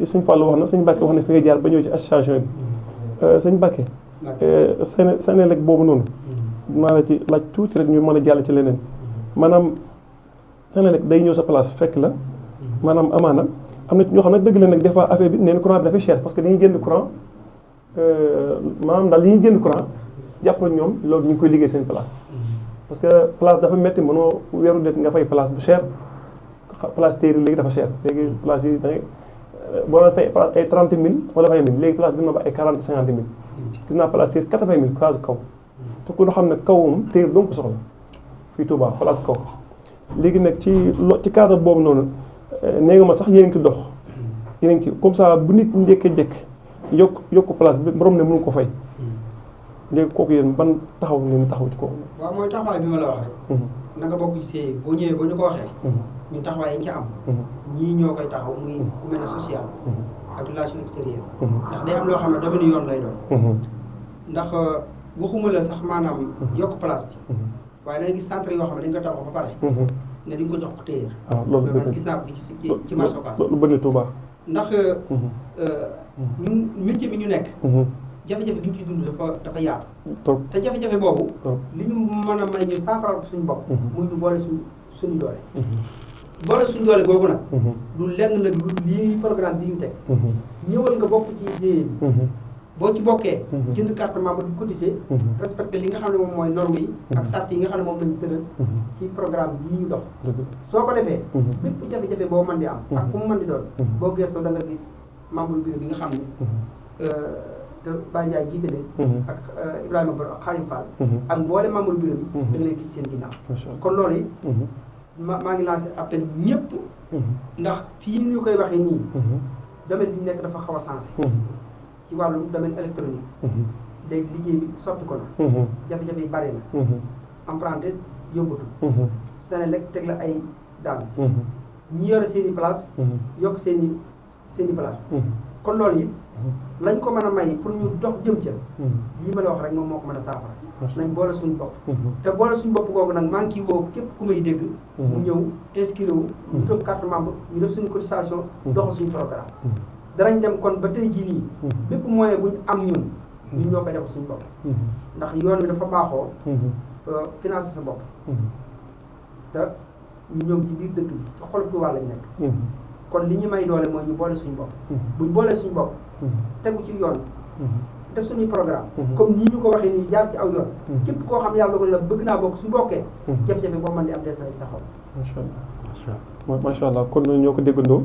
sëñ Fallou wax na sëñ Mbacke wax na fi nga jaar ba ñëw ci association bi sëñ Mbacke Senelec boobu noonu maa la ci laaj tuuti rek ñu mën a jàll ci leneen maanaam Senelec day ñëw sa place fekk la maanaam amaana am na ñoo xam ne dëgg la nag des fois affaire bi neen courant bi dafay cher parce que dañuy jënd courant maanaam daal li ñuy jënd courant jàpp ñoom loolu ñu ngi koy liggéey seen place parce que place dafa métti mënoo weeru det nga fay place bu cher place téeri léegi dafa cher léegi place yi da ngay boo doon fay ay 30 000 wala 20 000 léegi place dina ba ay 40 50 000 gis naa place téeri 80 000 place kaw te ku xam ne kaw moom téeri doo ko soxla fii Touba place kaw léegi nag ci cadre boobu noonu nee nga ma sax yéen a ngi ci dox yéen a ngi ci comme ça bu nit njëkkee njëkk yokk place bi borom ne mënu ko fay léegi kooku yéen ban taxaw ngeen taxaw ci kooku. waaw mooy taxawaay bi ma la wax rek. na nga bokk ci boo ñëwee boo ñu ko waxee. ñun taxawaay yi ñu ci am. ñii ñoo koy taxaw muy ku mel ne social. ak relation extérieure. ndax day am loo xam ne domaine yoon lay doon. ndax waxuma la sax maanaam yokk place bi. waaye da nga gis centre yoo xam ne dañ ko tabax ba pare. ne dañ ko jox ko téyeer. loolu man gis naa ko fi ci marché Ocass. lu bëri Touba. ndax ñun métier bi ñu nekk. jafe-jafe bi ñu ciy dund dafa yaatu. te jafe-jafe boobu. li ñu mën a may ñu saafaral ko suñu bopp. muy ñu boole suñu doole. boole suñu doole googu nag. du lenn nag lu lii programme bi ñu teg. ñëwal nga bokk ci GIE bi. boo ci bokkee. jënd carte membre di cotiser. respecté li nga xam ne moom mooy norme yi. ak sart yi nga xam ne moom lañu tëral. ci programme yii ñu dox. soo ko defee. bépp jafe-jafe boo mën di am. ak fu mu mën di doon. boo gëstoo da nga gis membre bureau bi nga xam ne. te Baye Ndiaye jiite leen ak Ibrahima Bor ak Xarim Fall ak mboole membre bureau bi da nga leen gis seen ginnaaw kon loolu yi maa ngi lancé appel ñëpp ndax fii ñu koy waxee nii domaine bi ñu nekk dafa xaw a sensé ci wàllu domaine électronique léegi liggéey bi soppi ko na jafe-jafe yi bari na emprunté yóbbatu Senelec teg la ay daan ñi yore seen i place yokk seen i place kon loolu yi lañ ko mën a may pour ñu dox jëm ca lii ma la wax rek moom moo ko mën a saafara nañ boole suñu bopp te boole suñu bopp googu nag maa ngi ciy woo képp ku may dégg mu ñëw inscrire wu ñu toog carte membre ñu def suñu cotisation doxal suñu programme danañ dem kon ba tey jii nii bépp moyen buñ am ñun ñoo koy def suñu bopp ndax yoon wi dafa baaxoo financer sa bopp te ñu ñëw ci biir dëkk bi ci xol Tuubaa lañ nekk kon li ñu may doole mooy ñu boole suñu bopp buñ boolee suñu bopp tegu ci yoon def suñuy programme comme nii ñu ko waxee nii jaar ci aw yoon képp koo xam yàlla ko la bëgg naa bokk su bokkee jafe-jafe boo mën di am des na ci taxaw macha allah kon ñoo ko déggandoo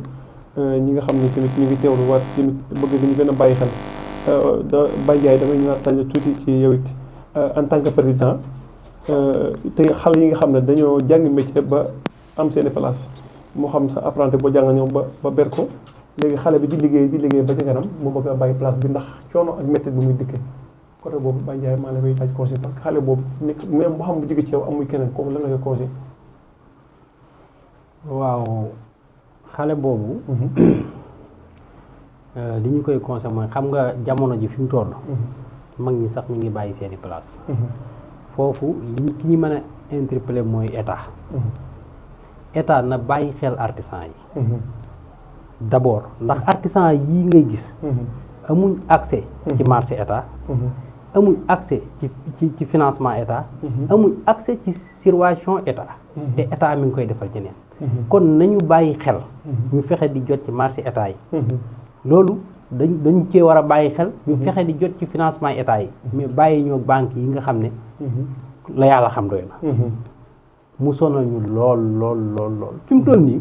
ñi nga xam ne tamit ñu ngi teewlu waat tamit bëgg dañu gën a bàyyi xel Baye Ndiaye damay ñëwaat tànn tuuti ci yow it en tant que président te xale yi nga xam ne dañoo jàng métier ba am seeni place moo xam sa apprenti boo jàng ñëw ba ber ko léegi xale bi di liggéey ba ca kanam mu bëgg a bàyyi place bi ndax coono ak métti bu muy dikkee côté boobu Baye Ndiaye maa la koy laaj conseil parce que xale boobu nekk même boo xam bu jóge ci yow amuy keneen kooku lan la koy conseil. waaw xale boobu. li ñu koy conseil mooy xam nga jamono ji fi mu toll. mag ñi sax ñu ngi bàyyi seeni place. foofu li ki ñu mën a interpeller mooy état. état na bàyyi xel artisan yi. d'abord ndax artisan yii ngay gis. amuñ accès ci marché état. amuñ accès ci financement état. amuñ accès ci subvention état. te état mi ngi koy defal ñeneen. kon nañu bàyyi xel. ñu fexe di jot ci marché état yi. loolu dañu cee war a bàyyi xel. ñu fexe di jot ci financement état yi. mais bàyyi ñoo banque yi nga xam ne. la yàlla xam doy na. mu sonal ñu lool fi mu toll nii.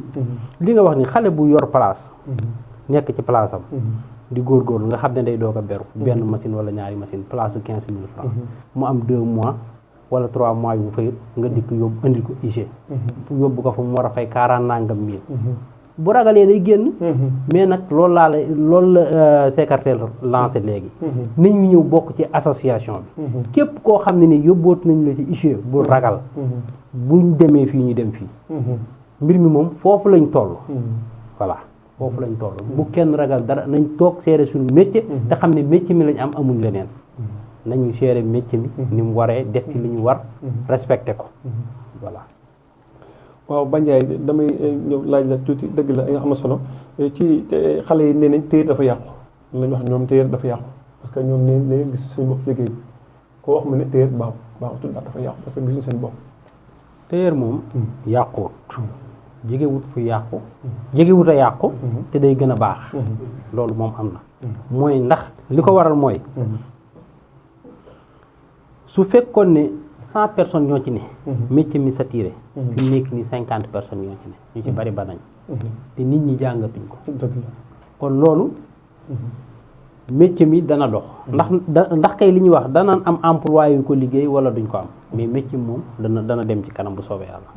li nga wax ni xale bu yor place. nekk ci place am. di góorgóorlu nga xam ne day doog a beru. benn machine wala ñaari machine place su 15 000 francs mu am 2 mois wala 3 mois bu fayut nga dikk yóbbu indil ko IG yóbbu ko fa mu war a fay 40 nangam mille bu ragalee day génn mais nag loolu la secrétaire lancé léegi nañ ñu ñëw bokk ci association bi képp koo xam ne ni yóbbootu nañ la ci IG bu ragal buñ demee fii ñu dem fii mbir mi moom foofu lañ toll voilà foofu lañ toll bu kenn ragal dara nañ toog seere suñu métier te xam ne métier mi lañ am amuñ leneen nañu seere métier mi ni mu waree def ci li ñu war respecté ko voilà waaw Bandiaye damay ñëw laaj la tuuti dëgg la nga xam ne solo ci xale yi nee nañ téer dafa yàqu lañ wax ñoom téer dafa yàqu parce que ñoom ne leen gis suñu bopp ci liggéey bi koo wax mu ne téer baaxutul daal dafa yàqu parce que gisuñu seen bopp téer moom yàquwut jegewut fu yàqu jegewut a yàqu te day gën a baax loolu moom am na mooy ndax li ko waral mooy su fekkoon ne 100 personnes ñoo ci ne métier mi saturé fi mu nekk ni 50 personnes ñoo ci ne ñu ci bari ba nañ te nit ñi jàngatuñ ko kon loolu métier mi dana dox ndax kay li ñuy wax danañ am emploi yu ko liggéey wala duñ ko am mais métier moom dana dem ci kanam bu soobee yàlla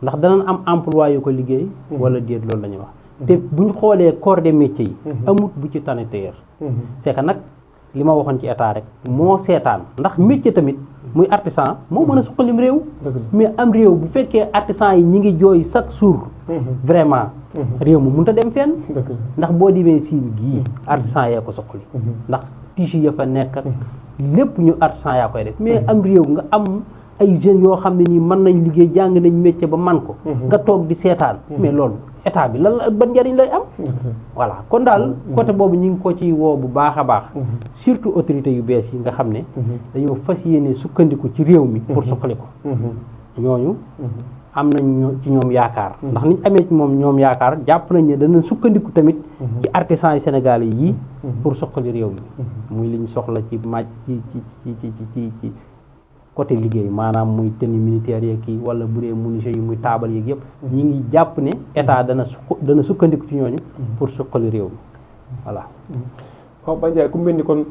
ndax danañ am emploi yu ko liggéey wala déet loolu la ñuy wax te buñ xoolee corps des métiers yi amut bu ci tane tailleur c'est que nag li ma waxoon ci état rek moo seetaan ndax métier tamit muy artisan moo mën a suqalim réew mais am réew bu fekkee artisan yi ñi ngi jooy chaque jour vraiment réew mu mënut a dem fenn ndax boo demee Siin gii artisan yaa ko suqali ndax tissu ya fa nekk ak lépp ñu artisan yaa koy def mais am réew nga am ay jeunes yoo xam ne nii mën nañ liggéey jàng nañ métier ba man ko nga toog di seetaan mais loolu état bi lan la ban njëriñ lay am voilà kon daal côté boobu ñu ngi ko ci woo bu baax a baax surtout autorités yu bees yi nga xam ne dañoo fas yéene sukkandiku ci réew mi pour suqali ko ñooñu am nañ ci ñoom yaakaar ndax niñ amee ci moom ñoom yaakaar jàpp nañ ne danañ sukkandiku tamit ci artisans yi sénégalais yi pour suqali réew mi muy liñ soxla ci màcc ci côté liggéey maanaam muy tenue militaire yeeg kii wala bu dee menuisier yi muy taabal yeeg yëpp ñi ngi jàpp ne état dana sukkandiku ci ñooñu pour suqali réew mi voilà waaw Bandiaye ku mel ni kon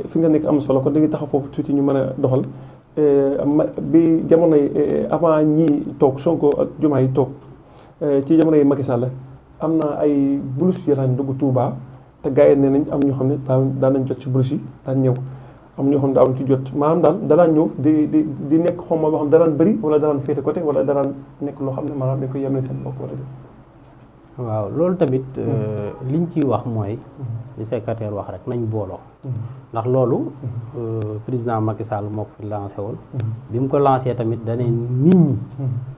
fi nga nekk am solo kon dañuy taxaw foofu tuuti ñu mën a doxal bi jamono yi avant ñii toog Sonko ak Diomaye yi toog ci jamono yi Macky Sall am na ay bourse yi daan dugg Touba te gars yi nee nañ am ñoo xam ne daan nañ jot ci bourse yi daan ñëw am ñoo xam ne daawuñ ci jot maanaam daal danaan ñëw di nekk xaw ma boo xam danaan bëri wala danaan féete côté wala danaan nekk loo xam ne maanaam dañ koy yemale seen bopp wala waaw loolu tamit liñ ciy wax mooy li secrétaire wax rek nañ booloo ndax loolu président Macky Sall moo ko fi lancé woon bi mu ko lancé tamit dane nit ñi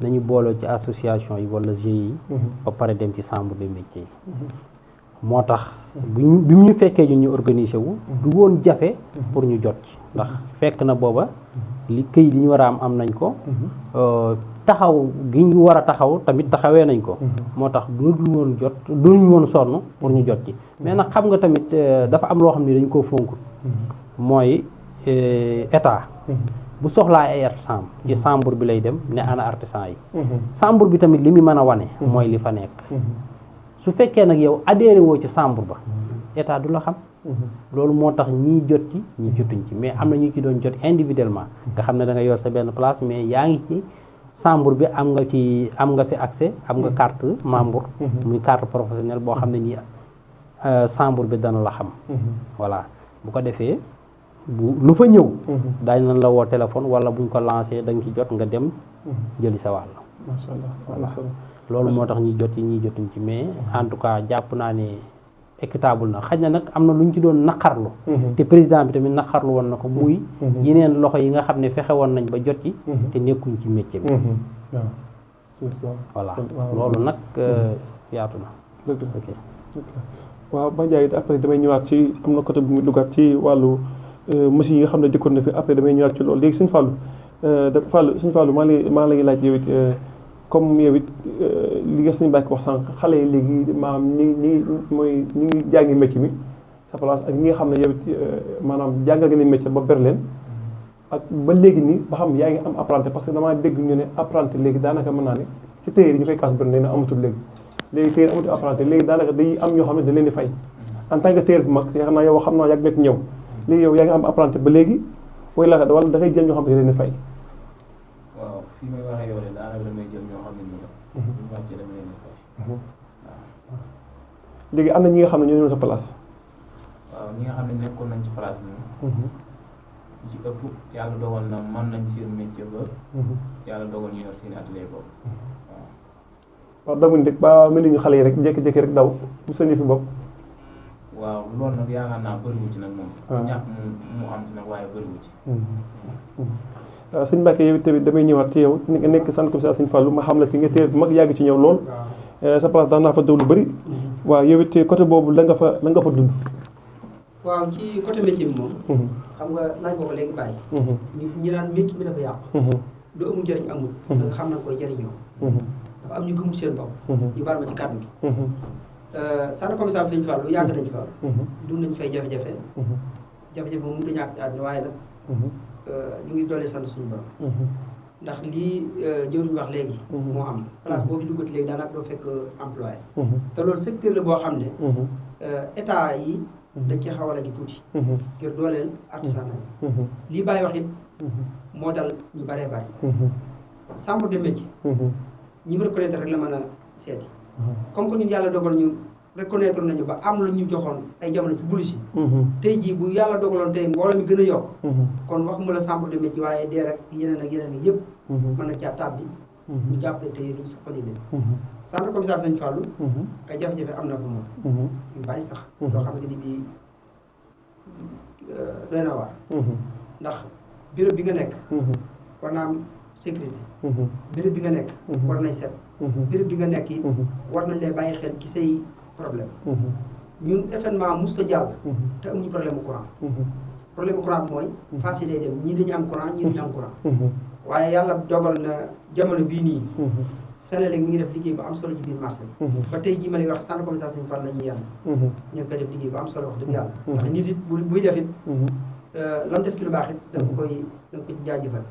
nañu booloo ci association yi wala GIE yi ba pare dem ci chambre des métiers yi moo tax bi mu ñu fekkee ñu organisé wu du woon jafe pour ñu jot ci ndax fekk na booba li këyit yi ñu war a am nañ ko taxaw gi ñu war a taxaw tamit taxawee nañ ko moo tax duñu woon sonn pour ñu jot ci mais nag xam nga tamit dafa am loo xam ne dañ koo fonkul mooy état bu soxlaa ay artisan ci chambre bi lay dem ne ana artisan yi chambre bi tamit li muy mën a wane mooy li fa nekk su fekkee nag yow adhéré woo ci chambre ba état du la xam loolu moo tax ñii jot ci ñi jotuñ ci mais am na ñu ci doon jot individuellement nga xam ne da nga yor sa benn place mais yaa ngi ci chambre bi am nga fi accès am nga carte membre muy carte professionnelle boo xam ne nii chambre bi dana la xam voilà bu ko defee lu fa ñëw daañu nañ la woo téléphone wala buñ ko lancé da nga ci jot nga dem jëli sa wàll macha allah loolu moo tax ñi jot ci ñi jotuñ ci mais en tout cas jàpp naa ne équitable na xaj na nag am na lu ñu ci doon naqarlu te président bi tamit naqarlu woon na ko muy yeneen loxo yi nga xam ne fexe woon nañ ba jot ci te nekkuñ ci métier bi voilà loolu nag yaatu na waaw Bandiaye après damay ñëwaat ci am na côté bu muy duggaat ci wàllu machines yi nga xam ne dikkoon na fi après damay ñëwaat ci loolu léegi Sëñ Fallou maa la ngi laaj yow it comme yow it li nga Sëñ Mbacke wax sànq xale yi léegi maanaam ñi ngi jàngi métier mi sa place ak ñi nga xam ne yow it maanaam jàngal nga ni métier ba ber leen ak ba léegi nii ba xam yaa ngi am apprenti parce que damaa dégg ñu ne apprenti léegi daanaka mën naa ne ci téere yi ñu koy kaas bëri na amatul léegi téere amatul apprenti léegi daanaka day am ñoo xam ne da leen di fay en tant que téere bu mag xam naa yow xam naa yàgg nga ci ñëw léegi yow yaa ngi am apprenti ba léegi wala da ngay jël ñoo xam ne dañu leen fay. waaw fii may waxee yow de daanaka damay jël ñoo xam ne nii la. bu ñu wàccee dama leen di fay. waaw. léegi am na ñi nga xam ne ñoo ñëw sa place. waaw ñi nga xam ne nekkoon nañ ci place bi moom. ci ëpp yàlla dogal na mën nañ seen métier ba. yàlla dogal ñu yor seen atelier boobu. waaw. waaw damuñ rek ba mel ni ñu xale yi rek jékki-jékki rek daw bu seen fi bopp. waaw loolu nag yaakaar naa bëriwu ci nag moom. ñàkk mu am ci nag waaye bëriwu ci. sëñ Mbacke yow tamit damay ñëwaat ci yow nga nekk sant commissaire sëñ Fallou ma xam la ci nga téye bu mag yàgg ci ñëw lool. sa place daan naa fa daw lu bëri. waaw yow it côté boobu la nga fa dund. waaw ci côté métier bi moom. xam nga laaj ko léegi bàyyi. ñi naan métier bi dafa yàqu. lu amul njëriñ amul. da nga xam na koy jëriñoo. dafa am ñu gëmul seen bopp. ñu baal ma ci kàddu gi. sant commissaire sëñ Fallou yàgg nañ fa. dund nañ fay jafe-jafe. jafe-jafe moom mënut a ñàkk àdduna waaye nag. ñu ngi doole sant suñu borom. ndax lii jëruñu wax léegi. moo am place boo fi duggati léegi daanaka doo fekk employé. te loolu secteur la boo xam ne. état yi. dañ ci xawal a gi tuuti. ngir dooleel artisanat yi. lii bàyyi wax it. moo dal ñu bëree bëri. chambre de métier. ñi mu reconnaître rek la mën a seeti. comme que ñun yàlla dogal ñu reconnaître nañu ba am lu ñu joxoon ay jamono ci bulus yi. tey jii bu yàlla dogaloon tey mbooloo mi gën a yokk. kon waxuma la chambre de métier waaye dee rek yeneen ak yeneen yi yëpp. mën na caa tàbbi. ñu jàppale tey ñu suqali leen. centre commissaire Sëñ Fallou. ay jafe-jafe am na ko moom. yu bari sax. loo xamante ni bii doy na waar. ndax bureau bi nga nekk. war naa am sécurité. bureau bi nga nekk. war nañ set. bureau bi nga nekk it. war nañ lay bàyyi xel ci say problème. ñun événement musta jàll. te amuñu problème mu courant. problème mu courant bi mooy. fas yi day dem ñii dañu am courant ñii dañu am courant. waaye yàlla dogal na jamono bii nii. Senelec mi ngi def liggéey bu am solo ci biir marché bi. ba tey jii ma lay wax centre commissaire Sëñ Fall la ñuy yenn. ñu ngi koy def liggéey bu am solo wax dëgg yàlla. ndax nit it buy def it. lam def ci lu baax it da nga ko ci jaajëfal.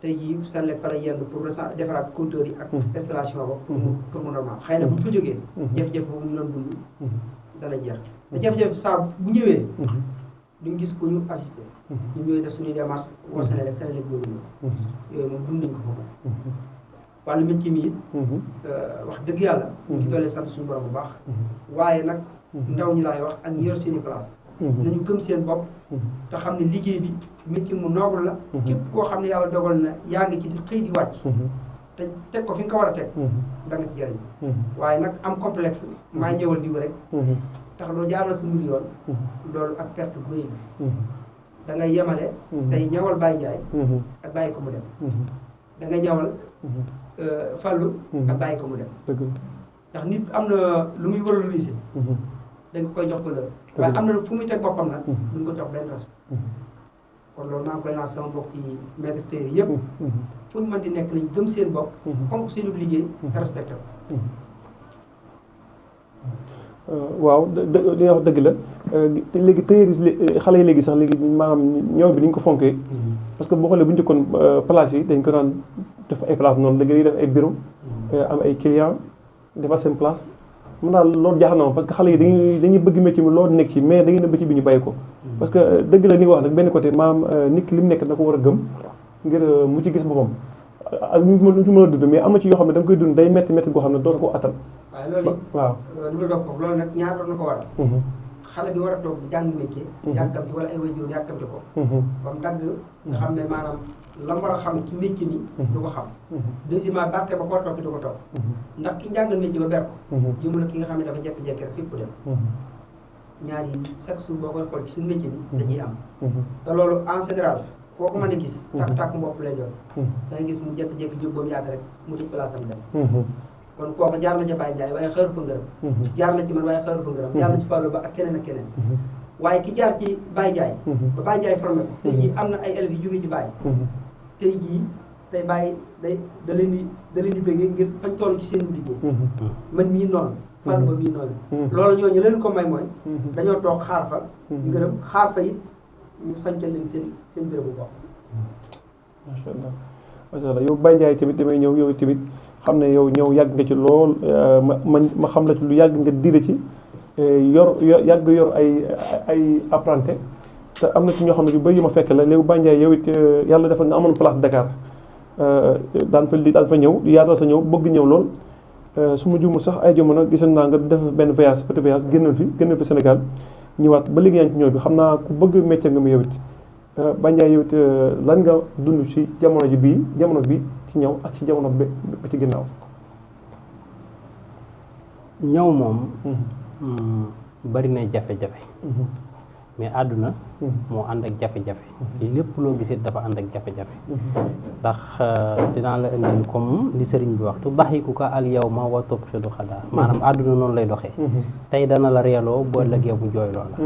tey jii Senelec fa la yenn pour defaraat compteur yi ak installation ba. pour mu normal xëy na bu ñu fa jógee. jafe-jafe boobu ñu doon dund. dana jeex te jafe-jafe saa bu ñëwee. duñ gis ku ñu assisté. ñu ñooy def suñuy démarche woo Senelec boobu ñëw. yooyu moom dund nañ ko foofu. wàllu métier mi it. wax dëgg yàlla. ñu ngi tollee sant suñu borom bu baax. waaye nag ndaw ñi laay wax ak ñi yor seen i place. nañu gëm seen bopp. te xam ne liggéey bi métier mu noble la. képp koo xam ne yàlla dogal na yaa ngi ci di xëy di wàcc. te teg ko fi nga ko war a teg. da nga ci jëriñ. waaye nag am complexe maay ñëwal diw rek. tax doo jaaral sa mbir yoon. loolu ak perte bu rëy la. da ngay yemale. tey ñëwal Baye Ndiaye. ak bàyyi ko mu dem. da ngay ñëwal Fallou. ak bàyyi ko mu dem. ndax nit am na lu muy valoriser. dañ ko koy jox valeur. waaye am na fu muy teg boppam nag. duñ ko jox benn respect. kon loolu maa ngi koy lancé sama mbokk yi maître tey yëpp. fu ñu mën di nekk nañ gëm seen bopp. fonk seen liggéey te respecté ko. waaw li nga wax dëgg la te léegi tëyeeri xale yi léegi sax léegi maanaam ñëw bi ni ñu ko fonkee. parce que boo xoolee bu ñu njëkkoon place yi dañ ko daan def ay place noonu léegi dañuy def ay bureau am ay clients defar seen place. mun daal loolu jaaxal na ma parce que xale yi dañuy bëgg métier mi loolu nekk ci mais dañuy ne métier bi ñu bàyyi ko. parce que dëgg la ni nga wax nag benn côté maam nit ki li mu nekk da ko war a gëm ngir mu ci gis boppam ak lu mu mën a dund mais am na ci yoo xam ne da nga koy dund day métti métti goo xam ne dootu ko attan. waaye loolu waaw lu ma doog foofu loolu nag ñaar doon na ko waral. xale bi war a toog jàng métier. yàkkamti wala ay waajur yàkkamti ko. ba mu dagg nga xam ne maanaam la mu war a xam ci métier mi. du ko xam. deuxièmement barke ba koo topp du ko topp. ndax ki njàngal métier ba ber ko. yëngu la ki nga xam ne dafa jékki-jékki rek fépp dem. ñaar yi chaque jour boo koy xool ci suñu métier bi. dañuy am. te loolu en général foo ko mën a gis. tàkk mbopp lay doon. da ngay gis mu jékki-jékki jóg ba mu yàgg rek mu tëj place am dem. kon kooku jaar na ca Baye Ndiaye waaye xëru fa ngërëm. jaar na ci man waaye xëru fa ngërëm. jaar na ci Fallou ba ak keneen ak keneen. waaye ki jaar ci Baye Ndiaye. ba Baye Ndiaye formé ko. tey jii am na ay élèves yu jóge ci Baye. tey jii tey Baye da leen di bëggee ngir fañ toll ci seen liggéey. man mii noonu. Fallou ba mii noonu. loolu ñooñu leen ko may mooy. dañoo toog xaar fa. ngërëm xaar fa it ñu sancal leen seen béréb bu bopp. macha allah macha allah yow Baye Ndiaye tamit damay ñëw yow tamit. xam ne yow ñëw yàgg nga ci lool ma xam la ci lu yàgg nga diire ci yàgg yor ay apprenti te am na ci ñoo xam ne yu bëri yu ma fekk la léegi Baye Ndiaye yow it yàlla defal nga amoon place Dakar daan fa ñëw yaatal sa ñëw bëgg ñëw lool su ma juumul sax ay jamono gis naa nga def benn voyage petit voyage génnal fi Sénégal ñëwaat ba léegi yaa ngi ci ñëw bi xam naa ku bëgg métier nga mu yow it Baye Ndiaye yow it lan nga dund ci jamono bi ci ñëw ak ci jamono bi ci ginnaaw. ñëw moom bari na jafe-jafe mais àdduna moo ànd ak jafe-jafe lépp loo gisee dafa ànd ak jafe-jafe ndax dinaa la indil comme li sëriñ bi wax tudaxikuka al yawma wa tubxidu xadaa maanaam àdduna noonu lay doxee tey dana la reeloo boo ëllëgee mu jooyloo la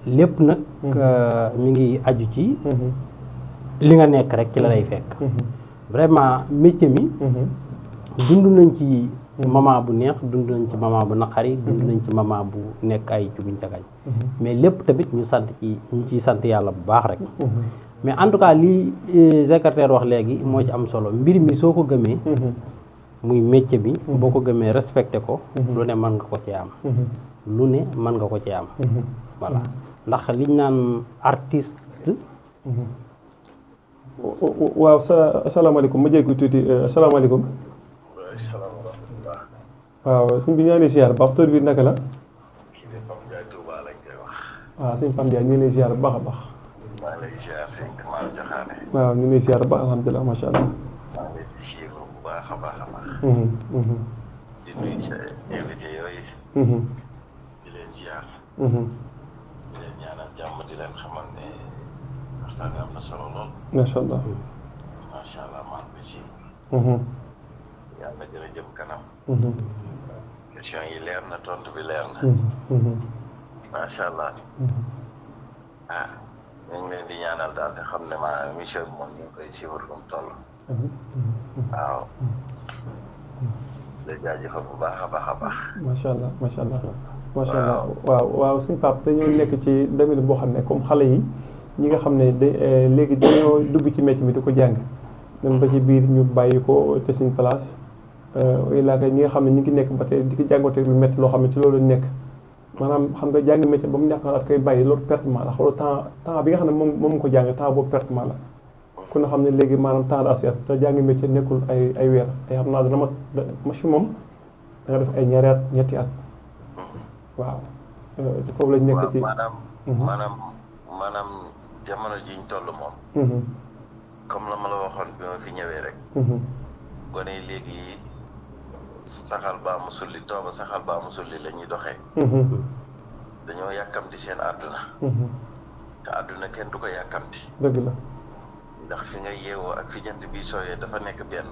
lépp nag mi ngi aju ci li nga nekk rek ci la lay fekk vraiment métier mi dund nañ ci moment bu neex dund nañ ci moment bu naqari dund nañ ci moment bu nekk ay juguñ jagañ mais lépp tamit ñu ciy sant yàlla bu baax rek mais en tout cas li secrétaire wax léegi moo ci am solo mbir mi soo ko gëmee muy métier bi boo ko gëmee respecté ko lu ne mën nga ko ci am voilà ndax liñ naan artiste waaw asalaamaaleykum ma jéggi tuuti asalaamaaleykum waaw sëñ bi ñaa ngi lay ziar baax tur bi naka la waaw sëñ Pam Ndiaye ñu ngi lay ziar bu baax a baax waaw ñu ngi lay ziar bu baax alhamdulilah macha allah di nuyu sa invité yooyu di leen ziar di leen ñaanal jàmm di leen xamal ne waxtaan bi am na solo lool macha allah maa ngi ci yàlla jërë jëm kanam question yi leer na tontu bi leer na macha allah ñu ngi leen di ñaanal daal te xam ne ma mission bi moom ñu ngi koy suivre lu mu toll waaw la jaajëfal bu baax a baax a baax macha allah waaw suñu Pape dañoo nekk ci domaine boo xam ne comme xale yi ñi nga xam ne léegi dañoo dugg ci métier bi di ko jàng dem ba ci biir ñu bàyyi ko te suñ place laaka ñi nga xam ne ñu ngi nekk ba tey di ko jàngote lu métti loo xam ne ci loolu nekk maanaam xam nga jàng métier ba mu nekk at koy bàyyi loolu pertement la xoolal temps bi nga xam ne moom ko jàng temps boobu pertement la ku ne xam ne léegi maanaam temps d'affaire te jàng métier nekkul ay weer ay xam naa dana maximum da nga def ay ñaari at ñetti at waaw foofu lañ nekk ci maanaam jamono ji ñu toll moom comme la ma la waxoon bi ma fi ñëwee rek gone yi léegi saxal baa mu sulli tooba saxal baa mu sulli la ñuy doxee dañoo yàkkamti seen àdduna te àdduna kenn du ko yàkkamti dëgg la ndax fi nga yeewoo ak fi jant bi sooyee dafa nekk benn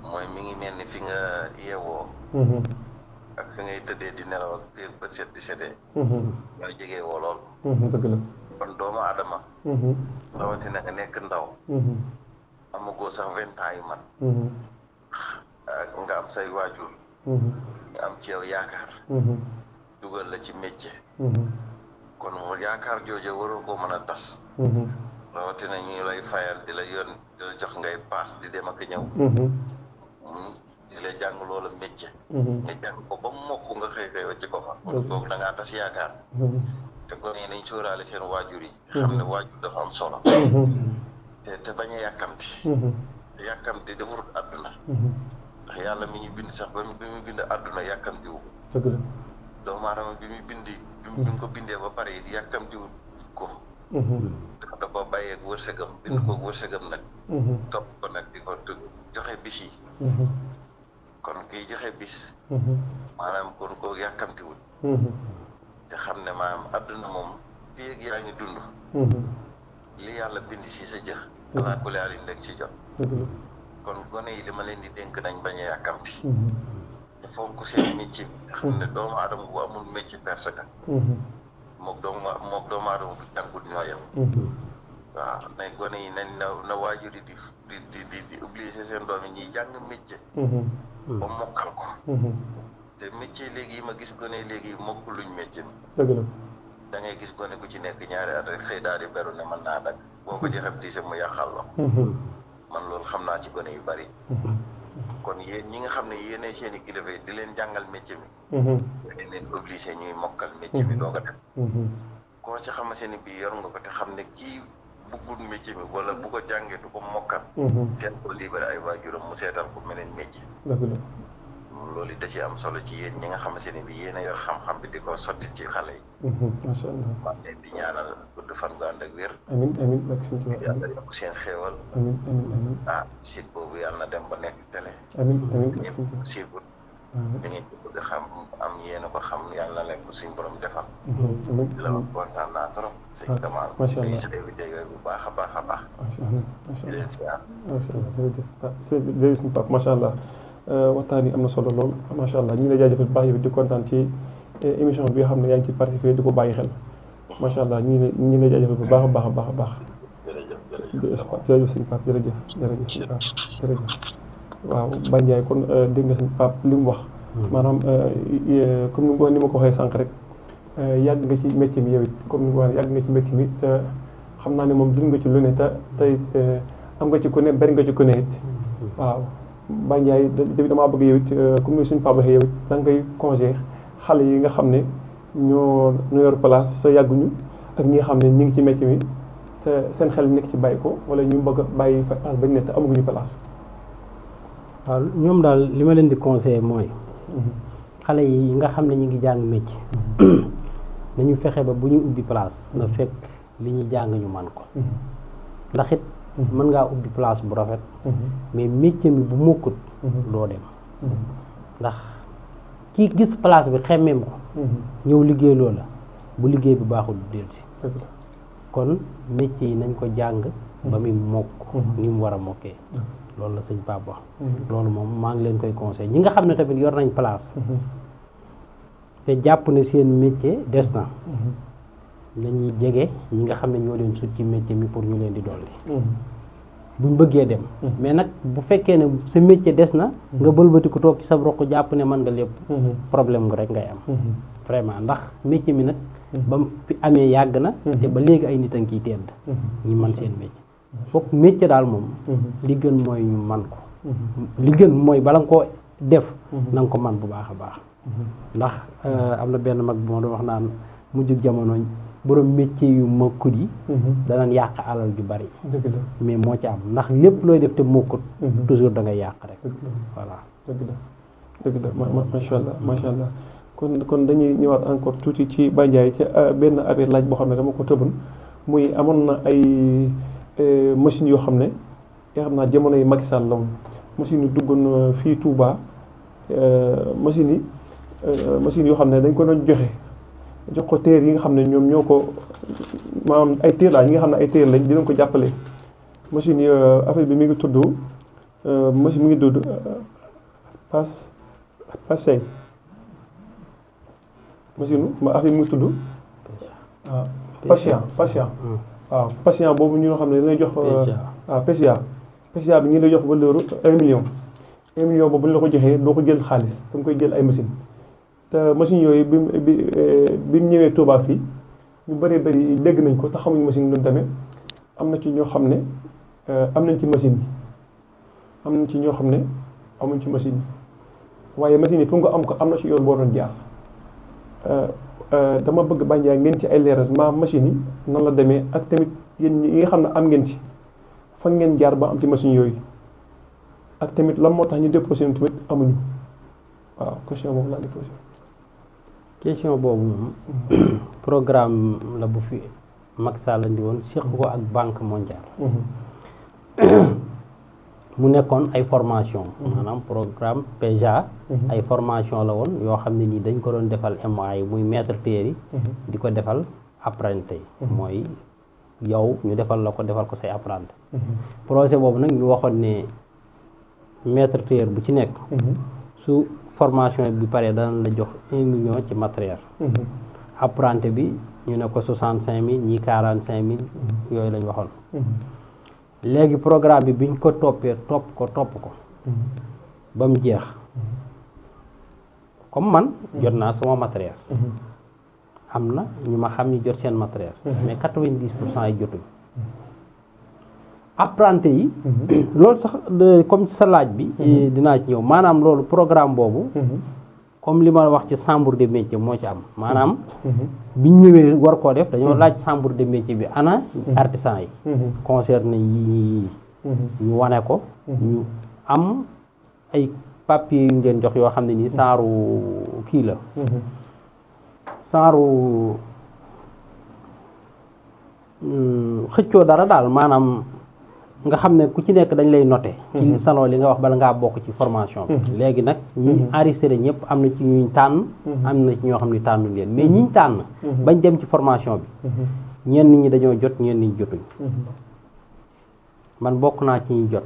mooy mi ngi mel ni fi nga yeewoo ak fi ngay tëddee di nelaw ak fi bët set di setee ñoo jegee woo lool dëgg la kon doomu adama rawatina nga nekk ndaw amagoo sax 20 ans yu mat ak nga am say waajur nga am ci yow yaakaar dugal la ci métier kon mu yaakaar jooju waroo koo mën a tas rawatina ñu lay fayal di la yoon di la jox ngay paas di dem ak ñëw di la jàng loola métier nga jàng ko ba mokk nga xëy wacc ko fa kon kooku da ngaa tas yaakaar te kon yi nañ sóoraale seen waajur yi xam ne waajur dafa am solo te bañ a yàkkamti yàkkamti defarut àdduna ndax yàlla mi ñu bind sax ba bi mu bind àdduna yàkkamtiwu doomu aadama bi muy bindi bi mu ko bindee ba pare it yàkkamtiwu ko da ko bàyyeeg wërsëgam bind ko wërsëgam nag topp ko nag di ko joxe bis yi kon kiy joxe bis maanaam kon koo yàkkamtiwul te xam ne maanaam àdduna moom fii ak yaa ngi dund li yàlla bind si sa jëx alaa kulli haalin rek ci jot kon gone yi li ma leen di dénk nañ bañ a yàkkamti te fonk seen métier bi te xam ne doomu aadama bu amul métier perte ka mook doomu aadama bu jàngul ñoo yem waaw nay gone yi nañ na waajur yi di obligé seen doom yi ñuy jàng métier ba mokkal ko te métier léegi yi ma gis gone yi léegi mokku luñ métier bi da ngay gis gone ku ci nekk ñaari at rek xëy daal di beru ne mën naa dag boo ko joxe diise mu yàqal la man loolu xam naa ci gone yu bari kon yéen ñi nga xam ne yéenay seen i kilifa di leen jàngal métier mi da leen obligé ñuy mokkal métier bi doo ko def koo ci xamante ni bii yor nga ko te xam ne kii bëggul métier mi wala bu ko jàngee du ko mokkal. kenn ko libéré ay waajuram mu seetal ko meneen métier. loolu da ci am solo ci yéen ñi nga xamante ne bii yéen a yor xam-xam bi di ko sotti ci xale yi. macha allah. maa ngi leen di ñaanal gudd fan gu ànd ak wér. amiin amiin ak suñu tubaab. yàlla yokk seen xéewal. amiin amiin amiin. site boobu yàlla na dem ba nekk télé. amiin amiin ak ñëpp suñu tubaab. siibul. da ngeen ci bëgg a xam am yéen a ko xam yàlla na leen ko suñu borom defal. amiin di la wax kontaan naa trop. sëñ Kamal. macha allah sa invité yooyu bu baax a baax a baax. macha allah macha di allah. leen siyaar. macha allah jërëjëf jërëjëf suñu pap macha allah waxtaan yi am na solo lool macha allah ñu ngi lay jaajëfal bu baax yow di kontaan ci émission bi nga xam ne yaa ngi ci participé di ko bàyyi xel macha allah ñu ngi lay jaajëfal bu baax a baax a baax a baax. jërëjëf suñu pap jërëjëf suñu pap jërëjëf. waaw Baye Ndiaye kon dégg nga suñu pap li mu wax. maanaam comme ni ma ko waxee sànq rek yàgg nga ci métier mi yow it comme ni ma ko waxee yàgg nga ci métier mi te xam naa ne moom dund nga ci lu ne te tey am nga ci ku ne bari nga ci ku ne it waaw. Baye Ndiaye damaa bëgg yow it comme ni suñu papa waxee yow it da nga koy conseillé xale yi nga xam ne ñoo yor place sa yàgguñu ak ñi nga xam ne ñu ngi ci métier mi te seen xel nekk ci bàyyi ko wala ñu bëgg a bàyyi fa place bañ ne te amaguñu place. waaw ñoom daal li ma leen di conseillé mooy. xale yi nga xam ne ñu ngi jàng métier. nañu fexe ba bu ñu ubbi place na fekk li ñuy jàng ñu man ko. ndax it mën ngaa ubbi place bu rafet. mais métier mi bu mokkut doo dem. ndax kii gis place bi xemmeem ko. ñëw liggéey loola bu liggéey bi baaxul du dellusi. kon métier yi nañ ko jàng ba muy mokk ni mu war a mokkee. loolu la sëñ Pape wax. loolu moom maa ngi leen koy conseil ñi nga xam ne tamit yor nañ place. te jàpp ne seen métier des na. nañuy jege ñi nga xam ne ñoo leen sut ci métier mi pour ñu leen di dolli. buñ bëggee dem. mais nag bu fekkee ne sa métier des na. nga bëlbati ko toog ci sa roq jàpp ne mën nga lépp. problème nga rek ngay am. vraiment ndax métier mi nag. ba mu fi amee yàgg na. te ba léegi ay nit a ngi ciy tedd. ñi man seen métier. foog métier daal moom. li gën mooy ñu man ko. li gën mooy bala nga koo def. na nga ko man bu baax a baax. ndax am na benn mag bu ma doon wax naan mujj jamono borom métier yu mokkut yi. danañ yàq alal ju bari. mais moo ci am ndax lépp looy def te mokkut. toujours da ngay yàq rek. voilà. dëgg la macha allah macha allah kon dañuy ñëwaat encore tuuti ci Baye Ndiaye ci benn affaire laaj boo xam ne dama ko tëboon muy amoon na ay machines yoo xam ne naa jamono yi Macky Sall la woon machines yu duggoon fii Touba machines yoo xam ne dañ ko doon jox ko téer yi nga xam ne ñoom ñoo ko maanaam ay téer laa ñi nga xam ne ay téer lañ dinañ ko jàppale machines yi affaire bi mi ngi tudd machine mi ngi tudd Passey machine affaire mi ngi tudd waaw patient waaw patient boobu ñu nga xam ne dañuy jox waaw PCA bi ñu lay jox valeur 1 million boobu bu ñu la ko joxee doo ko jël xaalis da nga koy jël ay machine te machine yooyu bi mu ñëwee Touba fii ñu bëree bëri dégg nañ ko te xamuñu machine lu demee am na ci ñoo xam ne am nañ ci machine yi am nañ ci ñoo xam ne amuñ ci machine yi waaye machine yi pour nga am ko am na ci yoon boo doon jaar dama bëgg Baye Ndiaye ngeen ci ay leeral machine yi nan la demee ak tamit yéen yi nga xam ne am ngeen ci fan ngeen jaar ba am ci machine yooyu ak tamit lan moo tax ñu déposé tamit amuñu waaw question boobu laa déposé. question boobu moom programme la bu fi Macky Sall andi woon seq ko ak banque mondiale. mu nekkoon ay formation maanaam programme PEJA. ay formation la woon yoo xam ne nii dañ ko doon defal MA yi muy maître tailleur yi. di ko defal apprenti yi. mooy yow ñu defal la ko defal ko say apprenti. projet boobu nag ñu waxoon ne maître tailleur bu ci nekk. su formation bi paree danañ la jox 1 million ci matériel. apprenti bi ñu ne ko 65 000 ñii 45 000. yooyu lañ waxoon. léegi programme bi biñ ko toppee topp ko. ba mu jeex. comme man jot naa sama matériel. am na ñu ma xam ni jot seen matériel. mais 90% yi jotuñ. apprenti yi. loolu sax comme ci sa laaj bi. dinaa ci ñëw maanaam loolu programme boobu. comme li ma wax ci chambre de métier moo ci am maanaam biñ ñëwee war koo def dañoo laaj chambre de métier bi ana artisan yi concerné yi ñu wane ko ñu am ay papier yu ñu leen jox yoo xam ne nii saaru kii la saaru xëccoo dara daal maanaam nga xam ne ku ci nekk dañ lay noté ci salon li nga wax bala ngaa bokk ci formation bi léegi nag ñi enregistré ñëpp am na ci ñuy tànn am na ci ñoo xam ne tànnu leen mais ñiñ tànn bañ dem ci formation bi ñenn ñi dañoo jot ñenn ñi jotuñ man bokk naa ci ñi jot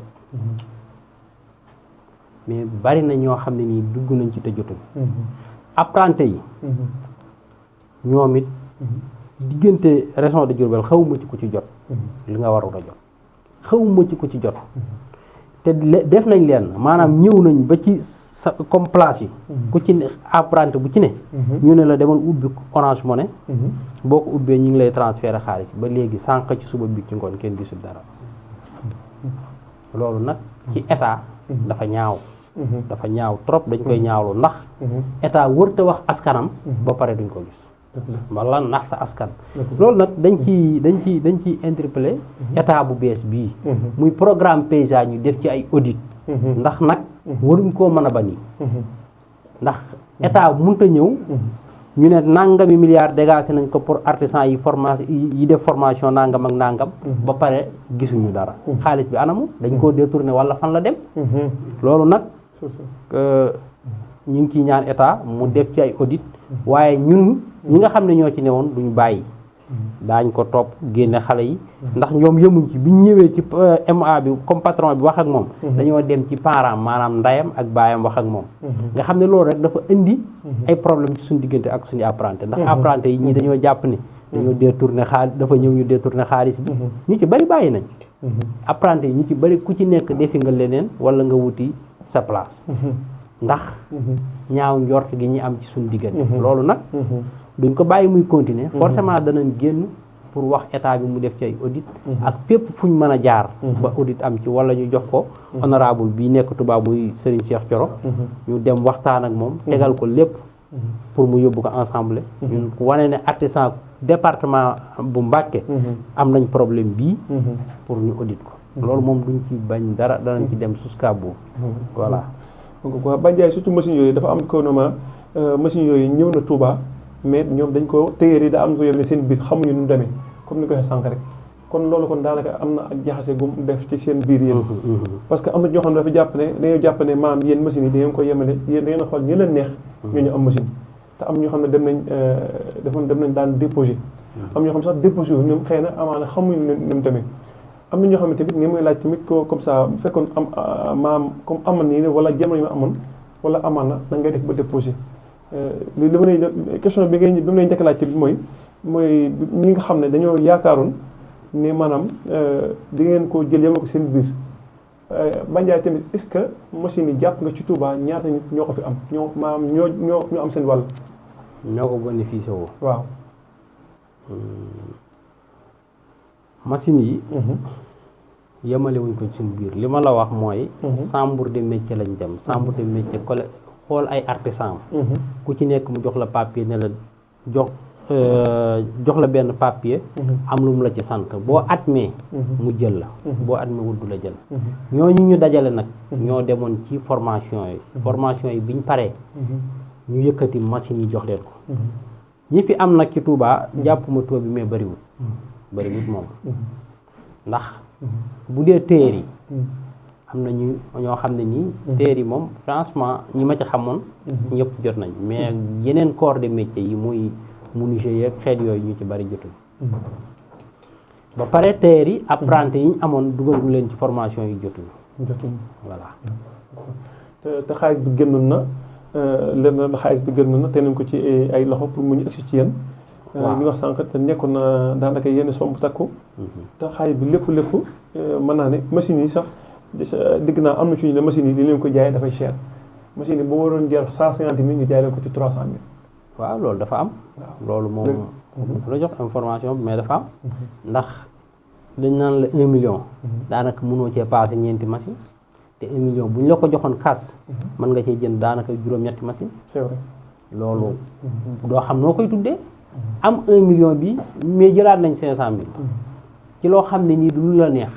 mais bari na ñoo xam ne nii dugg nañ ci te jotuñ apprenti yi ñoom it diggante région de Diourbel xawma ci ku ci jot li nga warul a jot xawma ci ku ci jot te def nañ leen maanaam ñëw nañ ba ci sa comme place yi ku ci ne apprenti bu ci ne ñu ne la demal ubbi Orange Money boo ko ubbee ñu ngi lay transférer xaalis ba léegi sànq ci suba bi ci ngoon kenn gisul dara loolu nag ci état dafa ñaaw dafa ñaaw trop dañ koy ñaawlu ndax état wërte wax askanam ba pare duñ ko gis wala nax sa askan loolu nag dañ ci interpellé état bu bees bii muy programme paysage ñu def ci ay audit ndax nag waruñ koo mën a bani ndax état mënta ñëw ñu ne nangami milliards dégagé nañ ko pour artisan yi formation yi def formation nangam ak nangam ba pare gisuñu dara xaalis bi anamu dañ koo détourné wala fan la dem loolu nag ñu ngi ciy ñaan état mu def ci ay audit waaye ñun ñi nga xam ne ñoo ci newoon duñu bàyyi daañ ko topp génne xale yi ndax ñoom yemuñ ci biñ ñëwee ci MA bi comme patron bi wax ak moom dañoo dem ci parent maanaam ndayam ak baayam wax ak moom nga xam ne loolu rek dafa indi ay problème ci suñu diggante ak suñu apprenti ndax apprenti yi ñii dañoo jàpp ni dañoo détourné xaalis dafa ñëw ñu détourné xaalis bi ñu ci bari bàyyi nañ apprenti yi ñu ci bari ku ci nekk defi nga leneen wala nga wuti sa place ndax ñaaw njort gi ñu am ci suñu diggante loolu nag duñ ko bàyyi muy continuer forcément danañ génn pour wax état bi mu def ci ay audit ak fépp fuñ mën a jaar ba audit am ci wala ñu jox ko honorable bii nekk Touba muy Serigne Cheikh Thioro ñu dem waxtaan ak moom tegal ko lépp pour mu yóbbu ko ensemble ñun wane ne artisan département bu Mbacké am nañ problème bii pour ñu audit ko loolu moom duñ ci bañ dara danañ ci dem jusqu'à bout voilà donc waa Bandiaye surtout machine yooyu dafa am gouvernement machine yooyu ñëw na Touba mais ñoom dañ ko téyeer yi daa am ko yem ne seen biir xamuñu nu mu demee comme ni ko waxee sànq rek kon loolu kon daanaka am na ak jaxase gu def ci seen biir yéen parce que am na ñoo xam ne dafa jàpp ne dañoo jàpp ne maam yéen machines yi da ngeen ko yemale yéen da ngeen a xool ñi leen neex ñooñu am machine te am ñoo xam ne dem nañ daan déposé am ñoo xam ne sax déposé wu ñoom xëy na amaana xamuñu nu mu demee am na ñoo xam ne tamit ngeen mooy laaj tamit ko comme ça bu fekkoon am maam comme amoon nii wala jamono yi ma amoon wala amaan na da ngay def ba déposé li ma lay question bi mu lay njëkk laaj tamit mooy ñi nga xam ne dañoo yaakaaroon ne maanaam di ngeen ko jël yema ko seen biir Bandiaye tamit est-ce que machine yi jàpp nga ci Touba ñaata nit ñoo ko fi am ñoo am seen wàll ñoo ko bénéficié woo waaw machine yi yemale wuñ ko ci suñu biir li ma la wax mooy chambre de métier lañ dem chambre de métier xool ay artisan ku ci nekk mu jox la papier ne la jox la benn papier am lu mu la ci sant boo admee mu jël la boo admee wuddu la jël ñooñu ñu dajale nag ñoo demoon ci formation yi biñ paree ñu yëkkati machine yi jox leen ko ñi fi am nag ci Touba jàppuma taux bi mais bariwut moom ndax bu dee téer yi am na ñoo xam ne nii téer yi moom franchement ñi ma ci xamoon ñëpp jot nañ mais yeneen corps de métier yi muy menuisier yeeg xeet yooyu ñu ci bari jotuñ ba pare téer yi apprenti yi ñu amoon dugal leen ci formation yi jotuñ voilà te xaalis bi génnoon na leen na xaalis bi génnoon na te nañ ko ci ay loxo pour mu ñu agsi ci yéen ñu wax sànq te nekkoon na daanaka yenn somb takku te xaalis bi lépp mën naa ne machines yi sax digg naa am na ci ñu ne machines yi li leen ko jaayee dafay cher machines yi boo waroon jar 150 000 ñu jaay leen ko ci 300 000 waaw loolu dafa am loolu moom la jox information bi mais dafa am ndax dañ naan la 1 million daanaka mënoo cee passé ñeenti machine te 1 million bu ñu la ko joxoon kaas mën nga cee jënd daanaka juróom-ñetti machine c'est vrai. loolu doo xam noo koy tuddee am 1 million bi mais jëlaat nañ 500 000 ci loo xam ne nii du lu la neex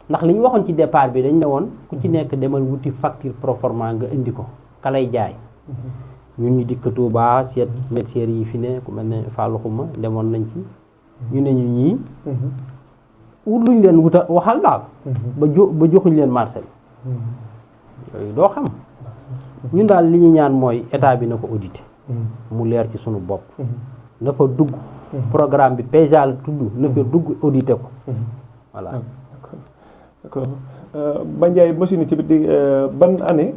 ndax li ñu waxoon ci départ bi dañ ne woon ku ci nekk demal wuti facture proforma nga indi ko ka lay jaay ñun ñu dikk Touba seet métiers yi fi ne ku mel ne Fallou Xuma demoon nañ ci ñu ne ñu ñii wut luñ leen wuta waxal daal ba joxuñ leen marché bi yooyu doo xam ñun daal li ñu ñaan mooy état bi na ko audité mu leer ci sunu bopp na fa dugg programme bi PEJA la tudd na fa dugg audité ko voilà d'accord Ba Ndiaye machine yi tamit di ban année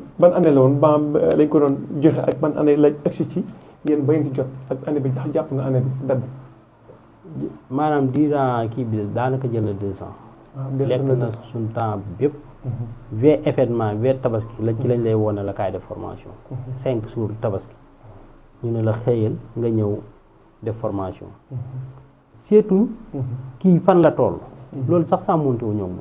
la woon ba lañ ko doon joxe ak ban année la agsi ci yéen ba ngeen di jot ak année bi jàpp nga année bi date bi maanaam durant kii bi daanaka jël na 2 ans lekk na suñu temps bépp ve événement ve tabaski la ci lañ lay wone la kaay def formation 5 jours tabaski ñu ne la xëyal nga ñëw def formation seetuñ kii fan la toll loolu sax saa monté wu ñoom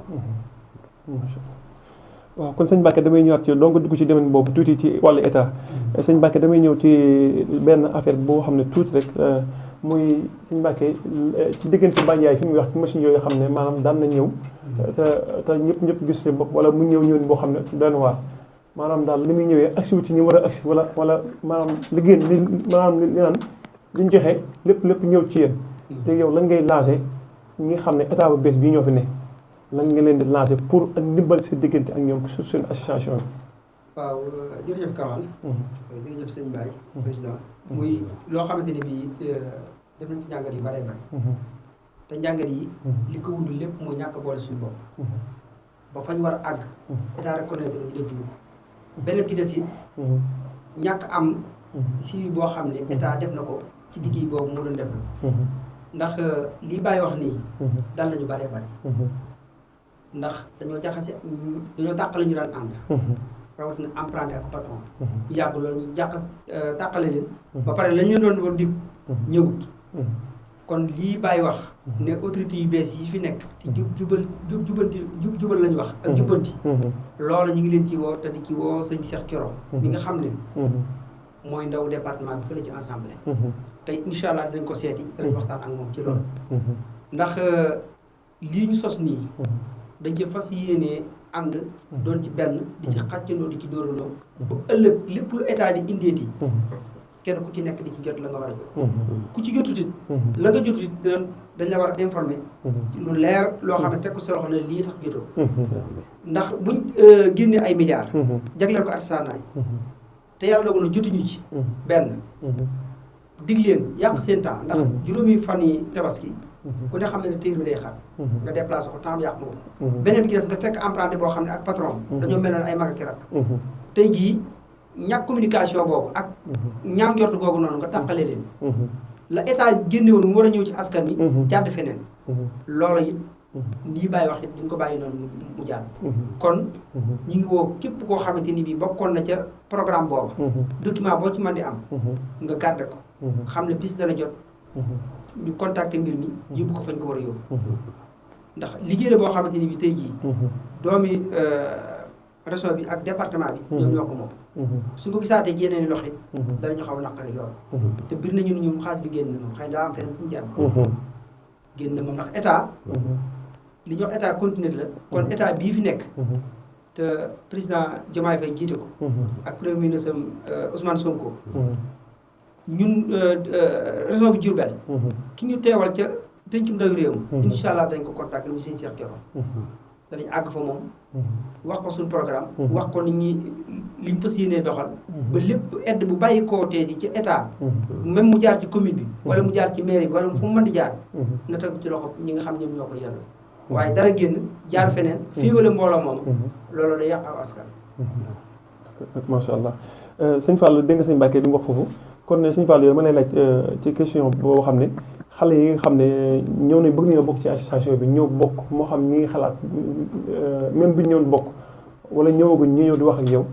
waaw kon sëñ Mbacke damay ñëwaat ci donc dugg ci domaine boobu tuuti ci wàllu état sëñ Mbacke damay ñëw ci benn affaire boo xam ne tuuti rek muy sëñ Mbacke ci diggante Ba Ndiaye fi muy wax ci machine yooyu xam ne maanaam daan na ñëw te ñëpp gis fi bopp wala mu ñëw boo xam ne doon waar maanaam daal li muy ñëwee agsiwu ci ñu war a agsi wala maanaam liggéey maanaam li naan li ñu joxe lépp ñëw ci yéen te yow lan ngay lancé ñi nga xam ne état bu bees bii ñoo fi ne lan nga leen di lancé pour ak ndimbal sa diggante ak ñoom sur seen association bi. waaw jërëjëf Kamal. jërëjëf sëñ Baye président. muy loo xamante ne bii def nañ ci njàngat yu bare bare. te njàngat yi. li ko wund lépp mooy ñàkk a boole suñu bopp. ba fañ war a àgg. état reconnaître ñu def ñu beneen ki des it. ñàkk am si boo xam ne état def na ko ci liggéey boobu moo doon def. ndax lii Baye wax nii. dal nañu bare bare. ndax dañoo dañoo tàqale ñu daan ànd. rawatina emprunté ak patron. ñu yàgg loolu ñu tàqale leen. ba pare lañ leen doon war dig ñëwut. kon lii Baye wax. ne autorité yu bees yi fi nekk. te jubal lañu wax ak jubbanti. loolu ñu ngi leen ci woo te di ci woo sëñ Cheikh Thioro. mi nga xam ne. mooy ndaw département bi fële ci assemblée. tey incha allah dinañ ko seeti danañ waxtaan ak moom ci loolu. ndax lii ñu sos nii. dañ ci fas yéenee ànd doon ci benn di ci xàccandoo di ci dóorandoo bu ëllëg lépp lu état di indeeti kenn ku ci nekk di ci jot la nga war a jot ku ci jotutit la nga jotutit dañ la war a informer lu leer loo xam ne teg ko sa loxo ne lii tax jotoo ndax buñ génnee ay milliards jagleel ko artisanat te yàlla dogal na jotuñu ci benn dig leen yàq seen temps ndax juróomi fan yi tabaski ku ne xam ne téer bi day xar nga déplacé ko temps bi yàq ko beneen bi des nga fekk emprunté boo xam ne ak patron dañoo mel ne ay mag ak rak tey jii ñàkk communication boobu ak ñaaw njortu googu noonu nga tàqale leen la état génnewoon mu war a ñëw ci askan wi jàdd feneen loolu it lii Baye wax it duñ ko bàyyi noonu mu jàll kon ñi ngi woo képp koo xamante ni bii bokkoon na ca programme booba document boo ci mën di am nga garder ko xam ne bis dana jot ñu contacter mbir mi yóbbu ko fañ ko war a yóbbu ndax liggéey la boo xamante ni bi tey jii doomi région bi ak département bi ñoom ñoo ko moom suñ ko gisaatee génnee ni loxo it danañu xaw a naqari loolu te bir nañu ne ñun xaalis bi génn na moom xëy na daa am feneen fu ñu jaar génn na moom ndax état li ñuy wax état continué la kon état bii fi nekk te président Diomaye Faye jiite ko ak premier ministre Ousmane Sonko ñun région bi Diourbel ki ñu teewal ca pencum ndawi réew mi incha allah dañ ko contacté mu seen Cheikh Thioro danañ àgg fa moom wax ko suñu programme wax ko nit ñi liñ fas yéenee doxal ba lépp aide bu bàyyi koo tee ci état même mu jaar ci commune bi wala mu jaar ci mairie bi wala fu mu mën di jaar na tegu ci loxo ñi nga xam ñoom ñoo ko yellu waaye dara génn jaar feneen fii wala mbooloo moom loolu day yàq aw askan macha allah sëñ Fallou dégg nga sëñ Mbacke li mu wax foofu kon ne sëñ Fallou yow ma lay laaj ci question boo xam ne xale yi nga xam ne ñëw nañ bëgg nañoo bokk ci association bi ñëw bokk moo xam ñi ngi xalaat même bi ñëw bokk wala ñëwaguñ ñu ñëw di wax ak yow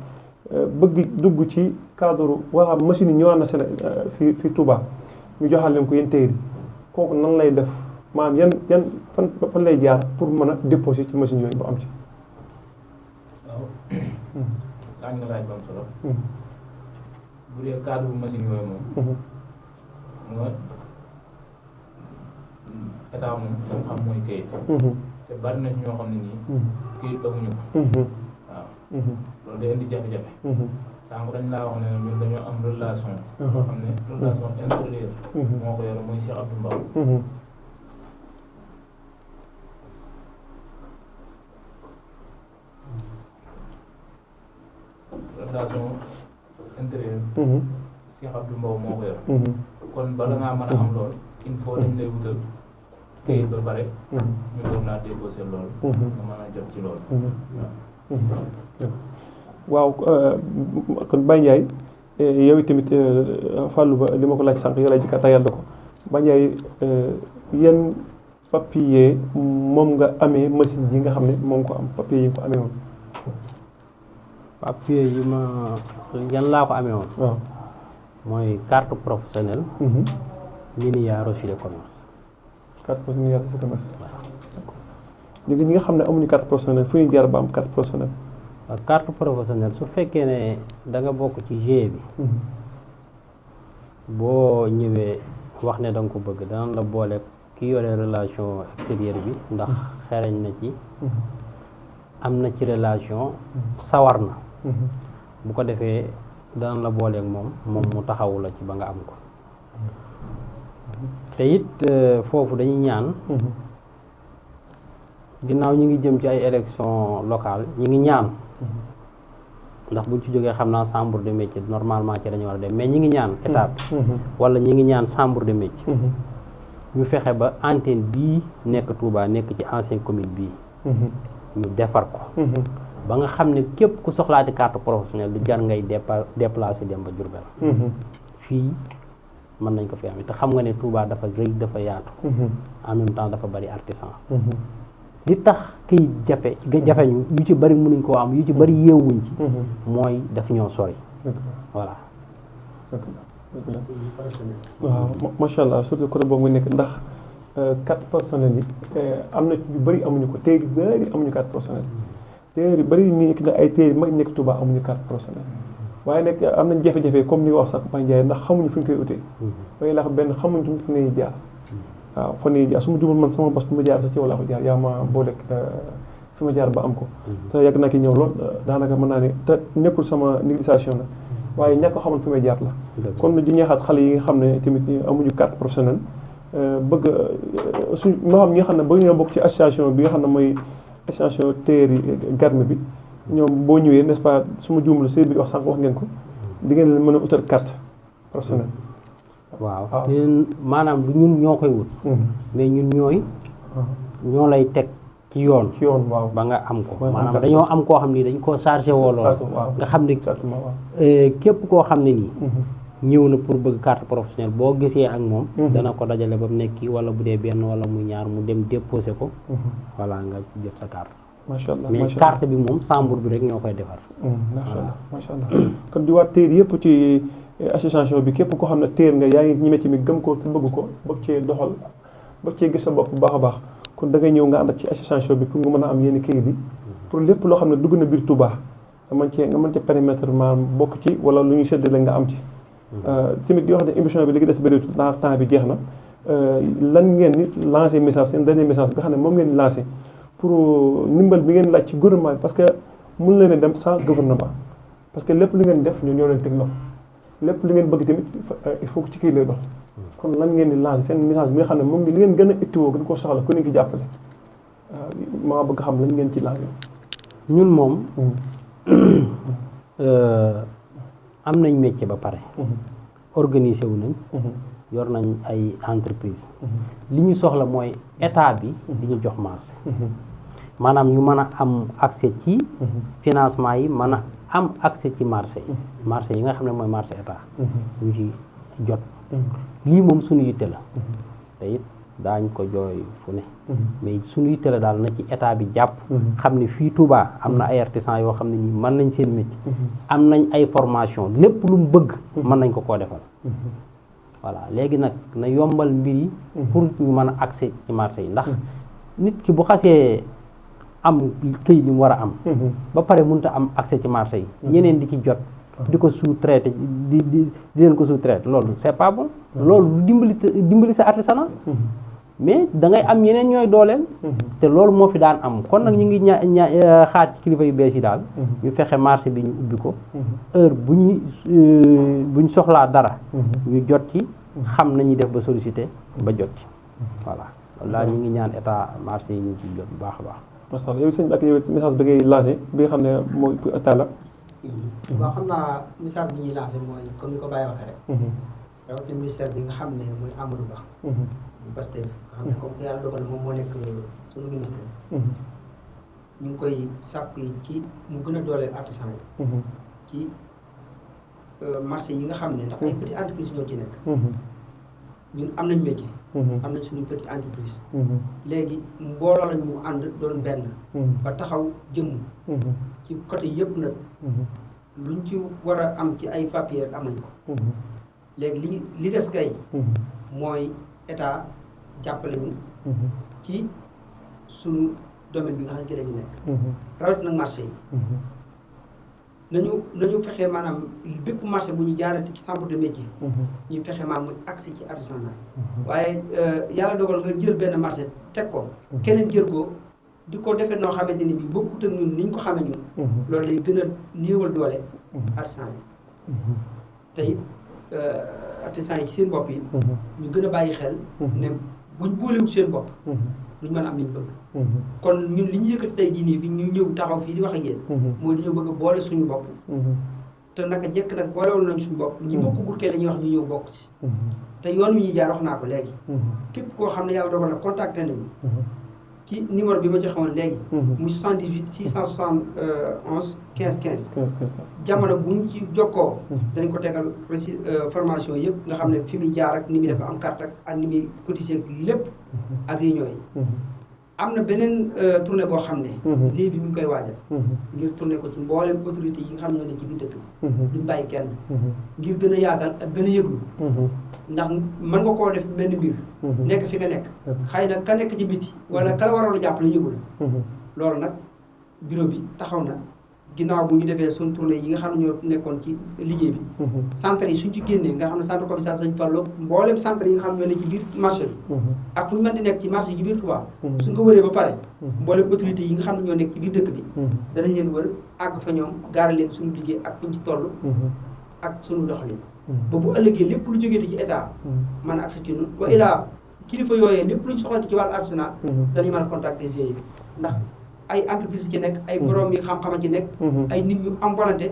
bëgg dugg ci cadre wala machine yi ñëwaat na Sénégal fii Touba ñu joxal leen ko yéen téeri kooku nan lay def maanaam yan fan lay jaar pour mën a déposer ci machine yooyu bu am ci. waaw laaj nga laaj ba am solo. bu dee cadre bu machine yooyu moom. nga état moom li nga xam mooy kayit. te bari na ñoo xam ne nii. kayit amuñu ko. waaw. loolu day indi jafe-jafe. sànq dañ laa wax ne ñun dañoo am relation. yoo xam ne relation intérieure. moo ko yore mooy Cheikh Abdou Mbow. relation intérieure. Cheikh Abdou Mbow moo ko yor. kon bala ngaa mën a am loolu il faut dañ lay wutal kayit ba pare. ñu doon naa déposé loolu. nga mën a jot ci loolu. waaw kon Baye Ndiaye yow tamit Fallou Ba li ma ko laaj sànq yow lay jëkka tayal ko Baye Ndiaye yan papier moom nga amee machine yi nga xam ne moom ko am papier yi nga ko amee woon. papier yi ma yan laa ko amee woon. waaw mooy carte professionnelle. Miniya reçu de commerce. carte professionnelle reçu de commerce. léegi ñi nga xam ne amuñu carte professionnelle fu ñuy jaar ba am carte professionnelle. waaw carte professionnelle su fekkee ne da nga bokk ci GIE bi. boo ñëwee wax ne da nga ko bëgg danañ la boole ki yore relation extérieure bi ndax xereñ na ci. am na ci relation sawar na. bu ko defee danañ la booleeg moom mu taxawu la ci ba nga am ko. te it foofu dañuy ñaan. ginnaaw ñi ngi jëm ci ay élection locale ñi ngi ñaan. ndax buñ ci jógee xam naa chambre de métier normalement ci dañu war a dem mais ñi ngi ñaan état bi. wala ñi ngi ñaan chambre de métier. ñu fexe ba antenne bii nekk Touba nekk ci ancienne commune bii. ñu defar ko. ba nga xam ne képp ku soxlaati carte professionnelle du jar ngay déplacer dem ba Diourbel. fii mën nañ ko fi am te xam nga ne Touba dafa rëy dafa yaatu. en même temps dafa bari artisan. li tax këyit jafe ñu yu ci bari mënuñ koo am yu ci bari yeewuñ ci. mooy daf ñoo sori. voilà. waaw macha allah surtout côté boobu nga nekk ndax carte professionnelle yi am na yu bëri amuñu ko téer yu bëri amuñu carte professionnelle téer yu bëri ñu nekk ay téer yu mag nekk Touba amuñu carte professionnelle waaye nag am nañ jafe-jafe comme ni nga wax sax Baye Ndiaye ndax xamuñu fu ñu koy utee waaye laa benn xamuñu fu ñuy jaar waaw fa ñuy jaar su ma jubal man sama bos bu ma jaar sax ci yow laa ko jaar yaa ma booleeg fi ma jaar ba am ko te yàgg naa ki ñëw lool daanaka mën naa ne te nekkul sama négligation la waaye ñàkk xamal fi may jaar la kon di ñeexaat xale yi nga xam ne tamit amuñu carte professionnelle bëgg su moo xam ñi nga xam ne bëgg ñoo bokk ci association bi nga xam ne mooy association téer yi garme bi ñoom boo ñëwee n'est-ce pas su ma juumlu sëy bi wax sànq wax ngeen ko di ngeen leen mën a utal carte professionnelle waaw maanaam du ñun ñoo koy wut mais ñun ñoo lay teg ci yoon waaw ba nga am ko maanaam dañoo am koo xam ni dañ koo chargé woo lool nga xam ne képp koo xam ne nii ñëw na pour bëgg carte professionnelle boo gisee ak moom dana ko dajale ba mu nekki wala bu dee benn wala muy ñaar mu dem déposé ko voilà nga jot sa carte macha allah mais carte bi moom chambre bi rek ñoo koy defar macha allah kon di waat téer yëpp ci association bi képp koo xam ne téer nga yaa ngi ñi métier mi gëm ko te bëgg ko bëgg cee doxal bëgg cee gis sa bopp bu baax a baax kon da ngay ñëw nga ànd ak ci association bi pour nga mën a am yenn kayit yi pour lépp loo xam ne dugg na biir Touba nga mën cee périmètre maanaam bokk ci wala lu ñuy séddale nga am ci tamit di wax ne émission bi li des bëriwul ndax temps bi jeex na lan ngeen ni lancé message seen dernier message bi nga xam ne moom ngeen di lancé pour ndimbal bi ngeen laaj ci gouvernement bi parce que mun leen a dem sans gouvernement parce que lépp lu ngeen def ñoo leen teg loxo lépp li ngeen bëgg tamit il faut que ci kii lay dox kon lan ngeen di lancé seen message bi nga xam ne moom li ngeen gën a ittiwoo gën koo soxla ku ne ngi jàppale maa bëgg xam lan ngeen ci lancé ñun moom am nañ métier ba pare organisé wu nañ yor nañ ay entreprise li ñu soxla mooy état bi di ñu jox marché maanaam ñu mën a am accès ci financement yi mën a am accès ci marché yi nga xam ne mooy marché état ñu ci jot lii moom suñu yitte la te it daañ ko jooy fu ne mais suñu yitte la daal na ci état bi jàpp xam ne fii Touba am na ay artisans yoo xam ne ñi mën nañ seen métier am nañ ay formation lépp lu mu bëgg mën nañ ko koo defal voilà léegi nag na yombal mbir yi pour ñu mën a accès ci marché yi ndax nit ki bu xasee am këyit yi mu war a am ba pare mënut a am accès ci marché yi ñeneen di ci jot di ko sous-traité di leen ko sous-traité loolu c'est pas bon loolu dimbali sa artisanat mais da ngay am yeneen ñooy dooleel te loolu moo fi daan am kon nag ñu ngi xaar ci kilifa yu bees yi daal ñu fexe marché bi ñu ubbi ko heure buñ soxlaa dara ñu jot ci xam nañuy def ba sollicité ba jot ci voilà walla ñu ngi ñaan état marché yi ñu ci jot bu baax a baax macha allah yow sëñ bi ak yow message bi ngay lancé bi nga xam ne mooy pour état la waaw xam naa message bi ñuy lancé mooy comme ni ko Baye waxee rek rawatina ministère bi nga xam ne mooy Amadou Ba bu Pastef nga xam ne comme yàlla dogal moom moo nekk suñu ministère ñu ngi koy sàpp yi ci mu gën a dooleel artisan yi ci marché yi nga xam ne ndax ay petite entreprise ñoo ci nekk ñun am nañ métier am nañ suñu petite entreprise léegi mbooloo lañ mu ànd doon benn ba taxaw jëmm ci côté yëpp nag luñ ci war a am ci ay papier am nañ ko léegi li des kay mooy état jàppale ñu ci suñu domaine bi nga xam ne ci lañu nekk rawatina nag marché yi nañu fexe maanaam bépp marché bu ñu jaarate ci chambre de métier ñu fexe maanaam muy accès ci artisanat waaye yàlla dogal nga jël benn marché teg ko keneen jël ko di ko defee noo xamante ni bi bokkut ak ñun ni ñu ko xamee ñun loolu lay gën a néewal doole artisan yi te it artisan yi seen bopp yi ñu gën a bàyyi xel ne buñ boolewul seen bopp duñ mën a am liñ bëgg kon ñun li ñu yëkkati tey jii nii fi ñu ñëw taxaw fii di wax ak yéen mooy dañoo bëgg a boole suñu bopp te naka jekk nag boolewul nañ suñu bopp ñi bokkugul kee la ñuy wax ñu ñëw bokk ci te yoon wi ñuy jaar wax naa ko léegi képp koo xam ne yàlla dogal na contacté nañu ci numéro bi ma joxe woon léegi muy 78 671 15 15 jamono bu ñu ci jokkoo dañ ko tegal formation yëpp nga xam ne fi muy jaar ak ni muy def am carte ak ni muy cotiser lépp ak réunion yi am na beneen tournée boo xam ne GIE bi mu ngi koy waajal ngir tourné ko ci mboolem autorité yi nga xam ne ñoo ne ci biir dëkk bi duñ bàyyi kenn ngir gën a yaatal ak gën a yëglu ndax mën nga koo def benn mbir nekk fi nga nekk xëy na ka nekk ci biti wala ka la waroon a jàppale yëgul loolu nag bureau bi taxaw na ginnaaw bu ñu defee suñ tournée yi nga xam ne ñoo nekkoon ci liggéey bi centre yi suñ ci génnee nga xam ne centre commissaire Sëñ Fallu mboolem centre yi nga xam ne ñoo ne ci biir marché bi ak fu ñu mën di nekk ci marché yi ci biir Touba suñ ko wëree ba pare mboolem autorité yi nga xam ne ñoo nekk ci biir dëkk bi danañ leen wër àgg fa ñoom gaara leen suñu liggéey ak fuñ ci toll ak suñu doxalin ba bu ëllëgee lépp lu jógeeti ci état mën a accès ci ñun wa ilaa kilifa yooyee lépp luñ soxlati ci wàllu artisanat dañuy mën a contacter GIE bi ndax ay entreprise ci nekk ay borom yi xam-xama ci nekk ay nit ñu am volonté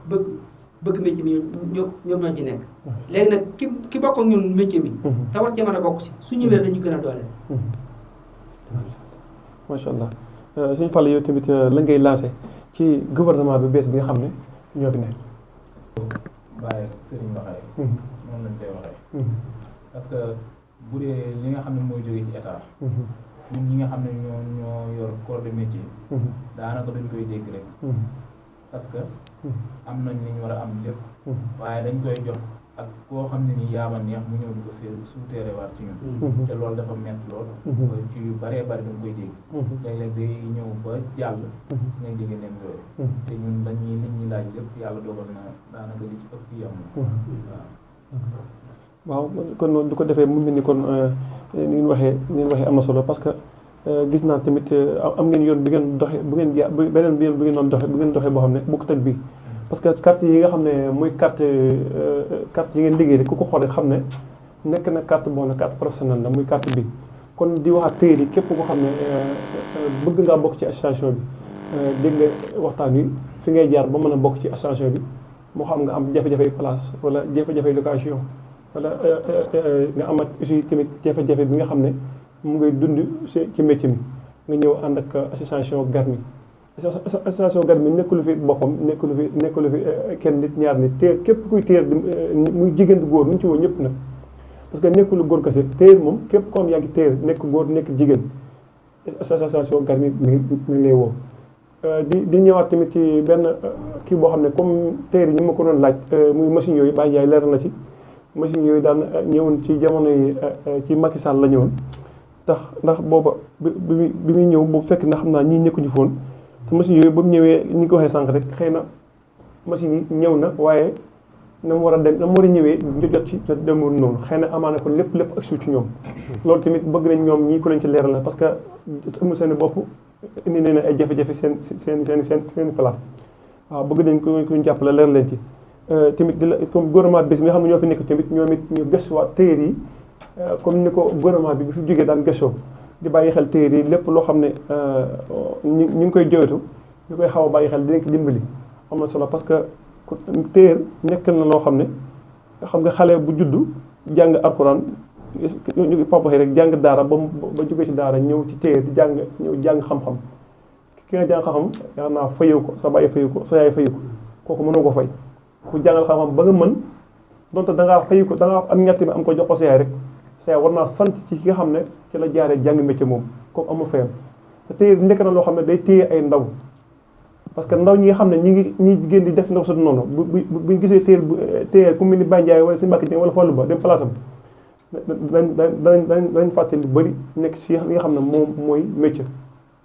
bëgg métier mi ñoom ñoo ci nekk léegi nag ki bokk ak ñun métier mi te war cee mën a bokk si su ñëwee dañu gën a dooleel macha allah suñu fàll yow tamit la ngay lancé ci gouvernement bi bees bi nga xam ne ñoo fi nekk bàyyi sëriñ waxee noonu lañ koy waxee parce que bu dee li nga xam ne mooy jógee ci état ñun ñi nga xam ne ñoo yor corps de métier daanaka dañ koy dégg rek parce que am nañ li ñu war a am lépp waaye dañ koy jox ak koo xam ne nii yaama neex mu ñëw di ko suuteere waat ci ñun te loolu dafa metti lool ci yu bëree bëri dañ koy dégg léeg-léeg day ñëw ba jàll ngay dégg leen yooyu te ñun dañuy nit ñi laaj lépp yàlla dogal na daanaka li ci ëpp yam waaw kon du ko defee mu mel ni kon ni ngeen waxee am na solo parce que gis naa tamit am ngeen yoon bi ngeen doxee bu ngeen beneen bi ngeen doon doxee bu ngeen doxee boo xam ne bokkut ak bii parce que carte yi nga xam ne mooy carte yi ngeen liggéey rek ku ko xool rek xam ne nekk na carte boo ne carte professionnelle la muy carte bi kon di wax ak téer yi képp ko xam ne bëgg ngaa bokk ci association bi dégg nga waxtaan wi fi ngay jaar ba mën a bokk ci association bi moo xam nga am jafe-jafe place wala jafe-jafe location wala nga amat aussi tamit jafe-jafe bi nga xam ne mu ngay dund ci métier mi nga ñëw ànd ak association Garmi association Garmi nekkul fi boppam nekkul fi kenn nit ñaar nit téer képp kuy téer muy jigéen di góor nu ñu ci woo ñëpp nag parce que nekkul góor kese téer moom képp ko am yaa ngi téer nekk góor nekk jigéen association Garmi mi ngi lay woo di ñëwaat tamit ci benn kii boo xam ne comme téer yi ñu ma ko doon laaj muy machine yooyu bàyyi yaay leer na ci machine yooyu daan ñëwoon ci jamono yi ci Macky Sall la ñëwoon ndax booba bi muy ñëw boobu fekk na xam naa ñii nekkuñu foon te machine yooyu ba mu ñëwee ñi ko waxee sànq rek xëy na machine yi ñëw na waaye na mu war a dem na mu war a ñëwee jot ci jot demul noonu xëy na amaana ko lépp ak suuf ci ñoom loolu tamit bëgg nañ ñoom ñii ko leen ci leeral la parce que amul seen bopp indi nañ ay jafe-jafe seen place waaw bëgg nañ ko ñu jàppale leeral leen ci tamit di la comme gouvernement bi nga xam ne ñoo fi nekk tamit ñoom it ñu gëstuwaat téer yi comme ni ko gouvernement bi fi jógee daan gëstoo di bàyyi xel téer yi lépp loo xam ne ñu ngi koy joytu ñu koy xaw a bàyyi xel dinañ ko dimbali am na solo parce que téer nekk na loo xam ne xam nga xale bu juddu jàng alxuraan ñu papa rek jàng daara ba jógee ci daara ñëw ci téer di jàng xam-xam ki nga jàng xam-xam yaa naa fayu ko sa bàyyi fayu ko sa yaay fayu ko kooku mënoo ko fay ku jàngal xam-xam ba nga mën donte dangaa fayu ko dangaa am ñetti mi am ko jox ko sa yaay rek sa yaay war naa sant ci ki nga xam ne ci la jaaree jàng métier moom kooku amul fayam te téer nekk na loo xam ne day téye ay ndaw parce que ndaw ñi nga xam ne ñi jigéen di def ndaw su noonu buñ gisee téer ku mel ni Baye Ndiaye wala si Mbacke wala Fallou Ba dem place am dañ fàtte lu bëri nekk si li nga xam ne moom mooy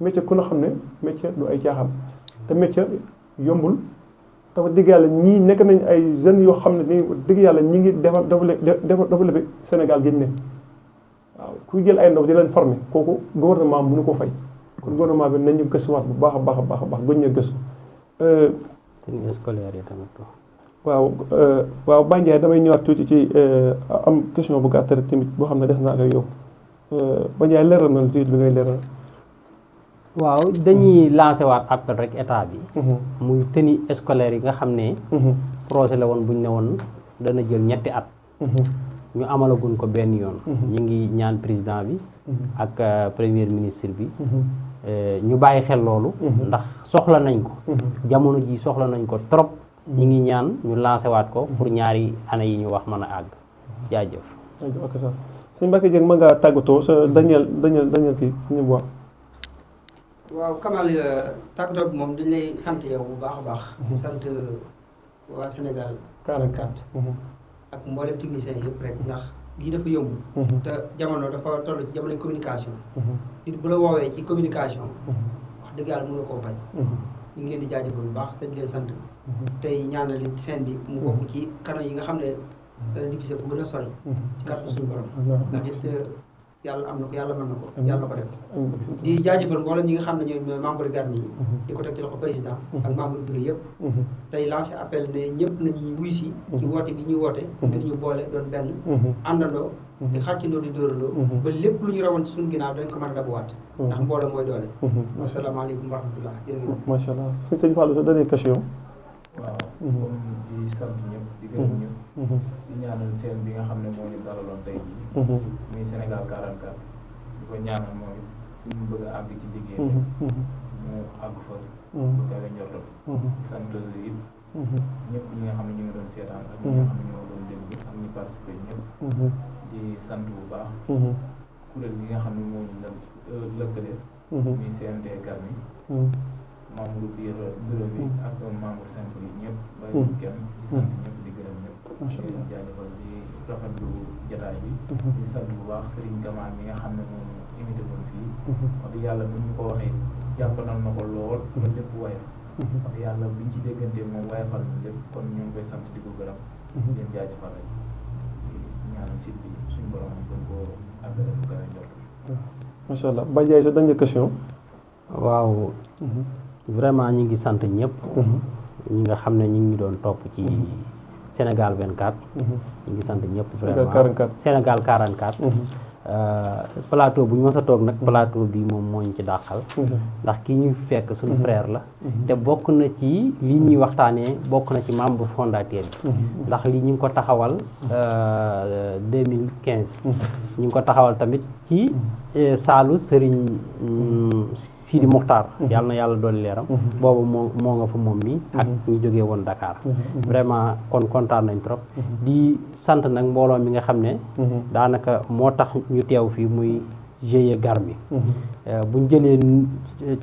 métier ku na xam ne métier du ay caaxaan te métier yombul te wax dëgg yàlla ñii nekk nañ ay jeunes yoo xam ne ni dëgg yàlla ñi ngi développé Sénégal gi ne waaw kuy jël ay ndaw di leen formé kooku gouvernement mënu ko fay kon gouvernement bi nañu gëstuwaat bu baax a baax gën ñu gëstu. tenue scolaire yi tamit. waaw Baye Ndiaye damay ñëwaat tuuti ci am question bu gàtt rek tamit boo xam ne des na ak yow Baye Ndiaye leeral na tuuti bi ngay leeral. waaw dañuy lancé waat appel rek état bi. muy tenue scolaire yi nga xam ne. projet la woon bu ñu ne woon dana jël ñetti at. ñu amalaguñ ko benn yoon. ñu ngi ñaan président bi. ak premier ministre bi. ñu bàyyi xel loolu. ndax soxla nañ ko. jamono ji soxla nañ ko trop. ñu ngi ñaan ñu lancé waat ko pour ñaari année yi ñu wax mën a àgg jaajëf. jaajëf ak ça sëñ Mbacke Dieng mën ngaa tàggatoo sa Daniel kii ñu wax. waaw Kamal tàggatoo bi moom dañ lay sant yow bu baax a baax. di sant waa Sénégal 44. ak mboolem techniciens yëpp rek ndax lii dafa yomb. te jamono dafa toll ci jamono communication. nit bu la woowee ci communication. wax dëgg yàlla mën na koo bañ. ñu ngi leen di jaajëfal bu baax te di leen sant. tey ñaanal it scène bi mu bokk ci kanam yi nga xam ne dana diffusé fu gën a sori. ci kàttan suñu borom. ndax it yàlla am na ko yàlla mën na ko yàlla na ko def. di jaajëfal mboolem ñi nga xam ne ñooy membre Garmi yi. di ko teg ci loxo président. ak membre bureau yëpp. tey lancé appel ne ñëpp nañu wuy si. ci woote bi ñuy woote. ngir ñu boole doon benn. àndandoo. di xàccandoo di dóorandoo. ba lépp lu ñu rawoon ci suñu ginnaaw dañ ko mën a dabuwaat. ndax mbooloo mooy doole. asalaamaaleykum wa rahmatulah jërëjëf. macha allah sëñ Fallou sa dernière question. waaw comme di sant ñëpp di gërëm ñëpp. di ñaanal seen bi nga xam ne moo ñu dalaloon tey jii. muy Sénégal 44. di ko ñaanal mooy fi mu bëgg a àgg ci liggéey bi. mu àgg fa. bu kawe njortam. sant it ñëpp ñi nga xam ne ñu ngi doon seetaan ak ñi nga xam ne ñoo doon déglu ak ñi participé ñëpp. di sant bu baax. kuréel gi nga xam ne moo ñu lëkkale. muy CNT Garmi. membre bureau bi ak membre simple yi ñëpp bàyyi kenn di sant ñëpp di gërëm ñëpp di jaajëfal di rafetlu jotaay bi di sant bu baax Serigne Gamal mi nga xam ne moom imité woon fii wax dëgg yàlla bu ñu ko waxee jàppandal na ko lool ba lépp wayal wax dëgg yàlla buñ ci déggantee moom wayafal na lépp kon ñu ngi koy sant di ko gërëm di leen jaajëfal rek ñaanal site bi suñu borom gën koo àggale bu gën a jot macha allah Baye Ndiaye sa dernière question. waaw vraiment ñi ngi sant ñëpp ñi nga xam ne ñi ngi doon topp ci Sénégal 24 ñi ngi sant ñëpp vraiment Sénégal 44 plateau bu ñu mës a toog nag plateau bi moom moo ñu ci dàqal ndax kii ñu fekk suñu frère la te bokk na ci lii ñuy waxtaanee bokk na ci membre fondateur bi ndax lii ñu ngi ko taxawal 2015 ñu ngi ko taxawal tamit ci saalu Serigne Sidi Mokhtar yàlla na yàlla doon leeram boobu moo nga fa moom mi ak ñu jógee woon Dakar vraiment kon kontaan nañ trop di sant nag mbooloo mi nga xam ne daanaka moo tax ñu teew fii muy GIE Garmi buñ jëlee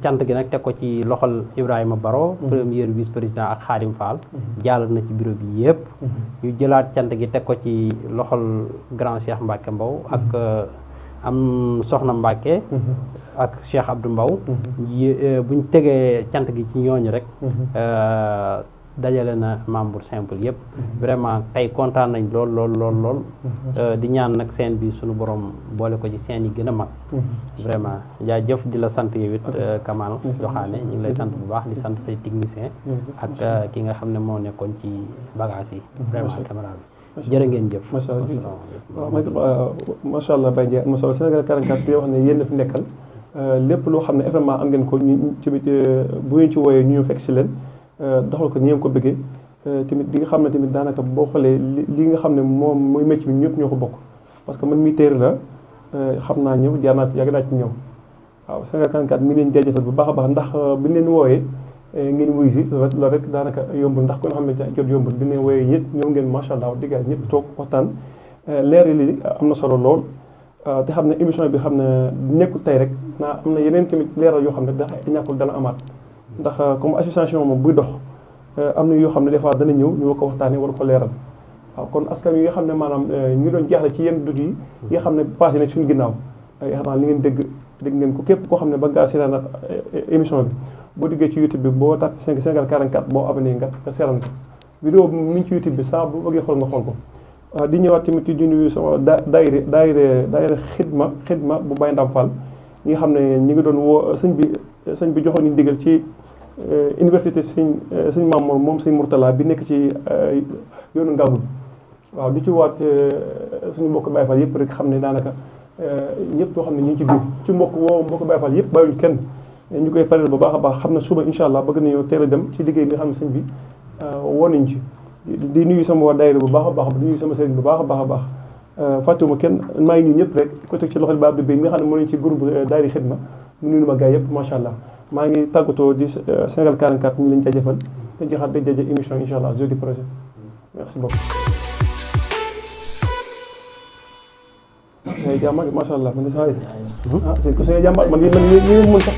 cant gi nag teg ko ci loxol Ibrahima Baro premier vice président ak Khadim Fall jàll na ci bureau bi yëpp ñu jëlaat cant gi teg ko ci loxol grand Cheikh Mbacke Mbow ak am Soxna Mbacke ak Cheikh Abdou Mbaw buñ tegee cant gi ci ñooñu rek dajale na membre simple yëpp vraiment tey kontaan nañ lool di ñaan nag scène bi suñu borom boole ko ci scène yi gën a mag vraiment jaajëf di la sant yow it Kamal Joxaane ñu ngi lay sant bu baax di sant say technicien ak ki nga xam ne moo nekkoon ci bagage yi vraiment caméra bi jërë ngeen jëf macha allah Baye Ndiaye am na solo Sénégal 44 di wax ne yéen fi nekkal lépp loo xam ne événement am ngeen ko ñu tamit bu ngeen ci wooyee ñu fekk si leen doxal ko ni ngeen ko bëggee tamit di nga xam ne tamit daanaka boo xoolee li nga xam ne moom mooy métier bi ñëpp ñoo ko bokk parce que man mii téere la xam naa ñëw jaar naa ci yàgg naa ci ñëw waaw Sénégal 44 mi ngi leen jaajëfal bu baax a baax ndax bi ñu leen wooyee ngeen wuyu si loolu rek daanaka yombul ndax ko nga xam ne jot yombul bi ñu leen wooyee ñëpp ñëw ngeen macha allah diggaay ñëpp toog waxtaan leer yi li am na solo lool te xam ne émission bi xam ne nekkul tey rek naa am na yeneen tamit leeral yoo xam ne da ñàkkul dana amaat ndax comme association moom buy dox am na yoo xam ne des fois dana ñëw ñu war ko waxtaanee war ko leeral waaw kon askan yi nga xam ne maanaam ñu ngi doon jaaxle ci yenn dut yi nga xam ne passé na suñu ginnaaw yaakaar naa li ngeen dégg ngeen ko képp koo xam ne ba ngaa seetaan émission bi boo diggee ci YouTube bi boo tapé Sénégal 44 boo abonné nga seetaan ko vidéo bi mi ngi ci YouTube bi saa bu bëggee xool nga xool ko di ñëwaat tamit di nuyu sama daayira xidma bu Baye Ndam Fall ñi nga xam ne ñi ngi doon woo sëñ bi joxoon ñu digal ci université sëñ Mamour moom sëñ Mourtala bi nekk ci yoonu Ngabul waaw di ci waat suñu mbokk Baye Fall yëpp rek xam ne daanaka ñëpp yoo xam ne ñu ngi ci biir ci mbokk Baye Fall yëpp bàyyiwuñu kenn ñu koy pareel bu baax a baax xam ne suba incha allah bëgg nañoo teel a dem ci liggéey bi nga xam ne sëñ bi woo nañu ci di nuyu sama waa daayira bu baax a baax di nuyu sama sëriñ bu baax a baax a baax fàttewuma kenn maa ngi nuyu ñëpp rek ko teg ci loxo ba Abdou Bey mi nga xam ne moo nañu ci groupe daayira xidma mu nuyu ma gars yëpp macha allah maa ngi tàggatoo di Sénégal 44 ñu leen jaajëfal dañ ci xaar dañ jaajëf émission incha allah jeudi projet merci beaucoup. jàmbaar macha allah man de saa yi. ah c'est que suñu jàmbaar man yéen mën sax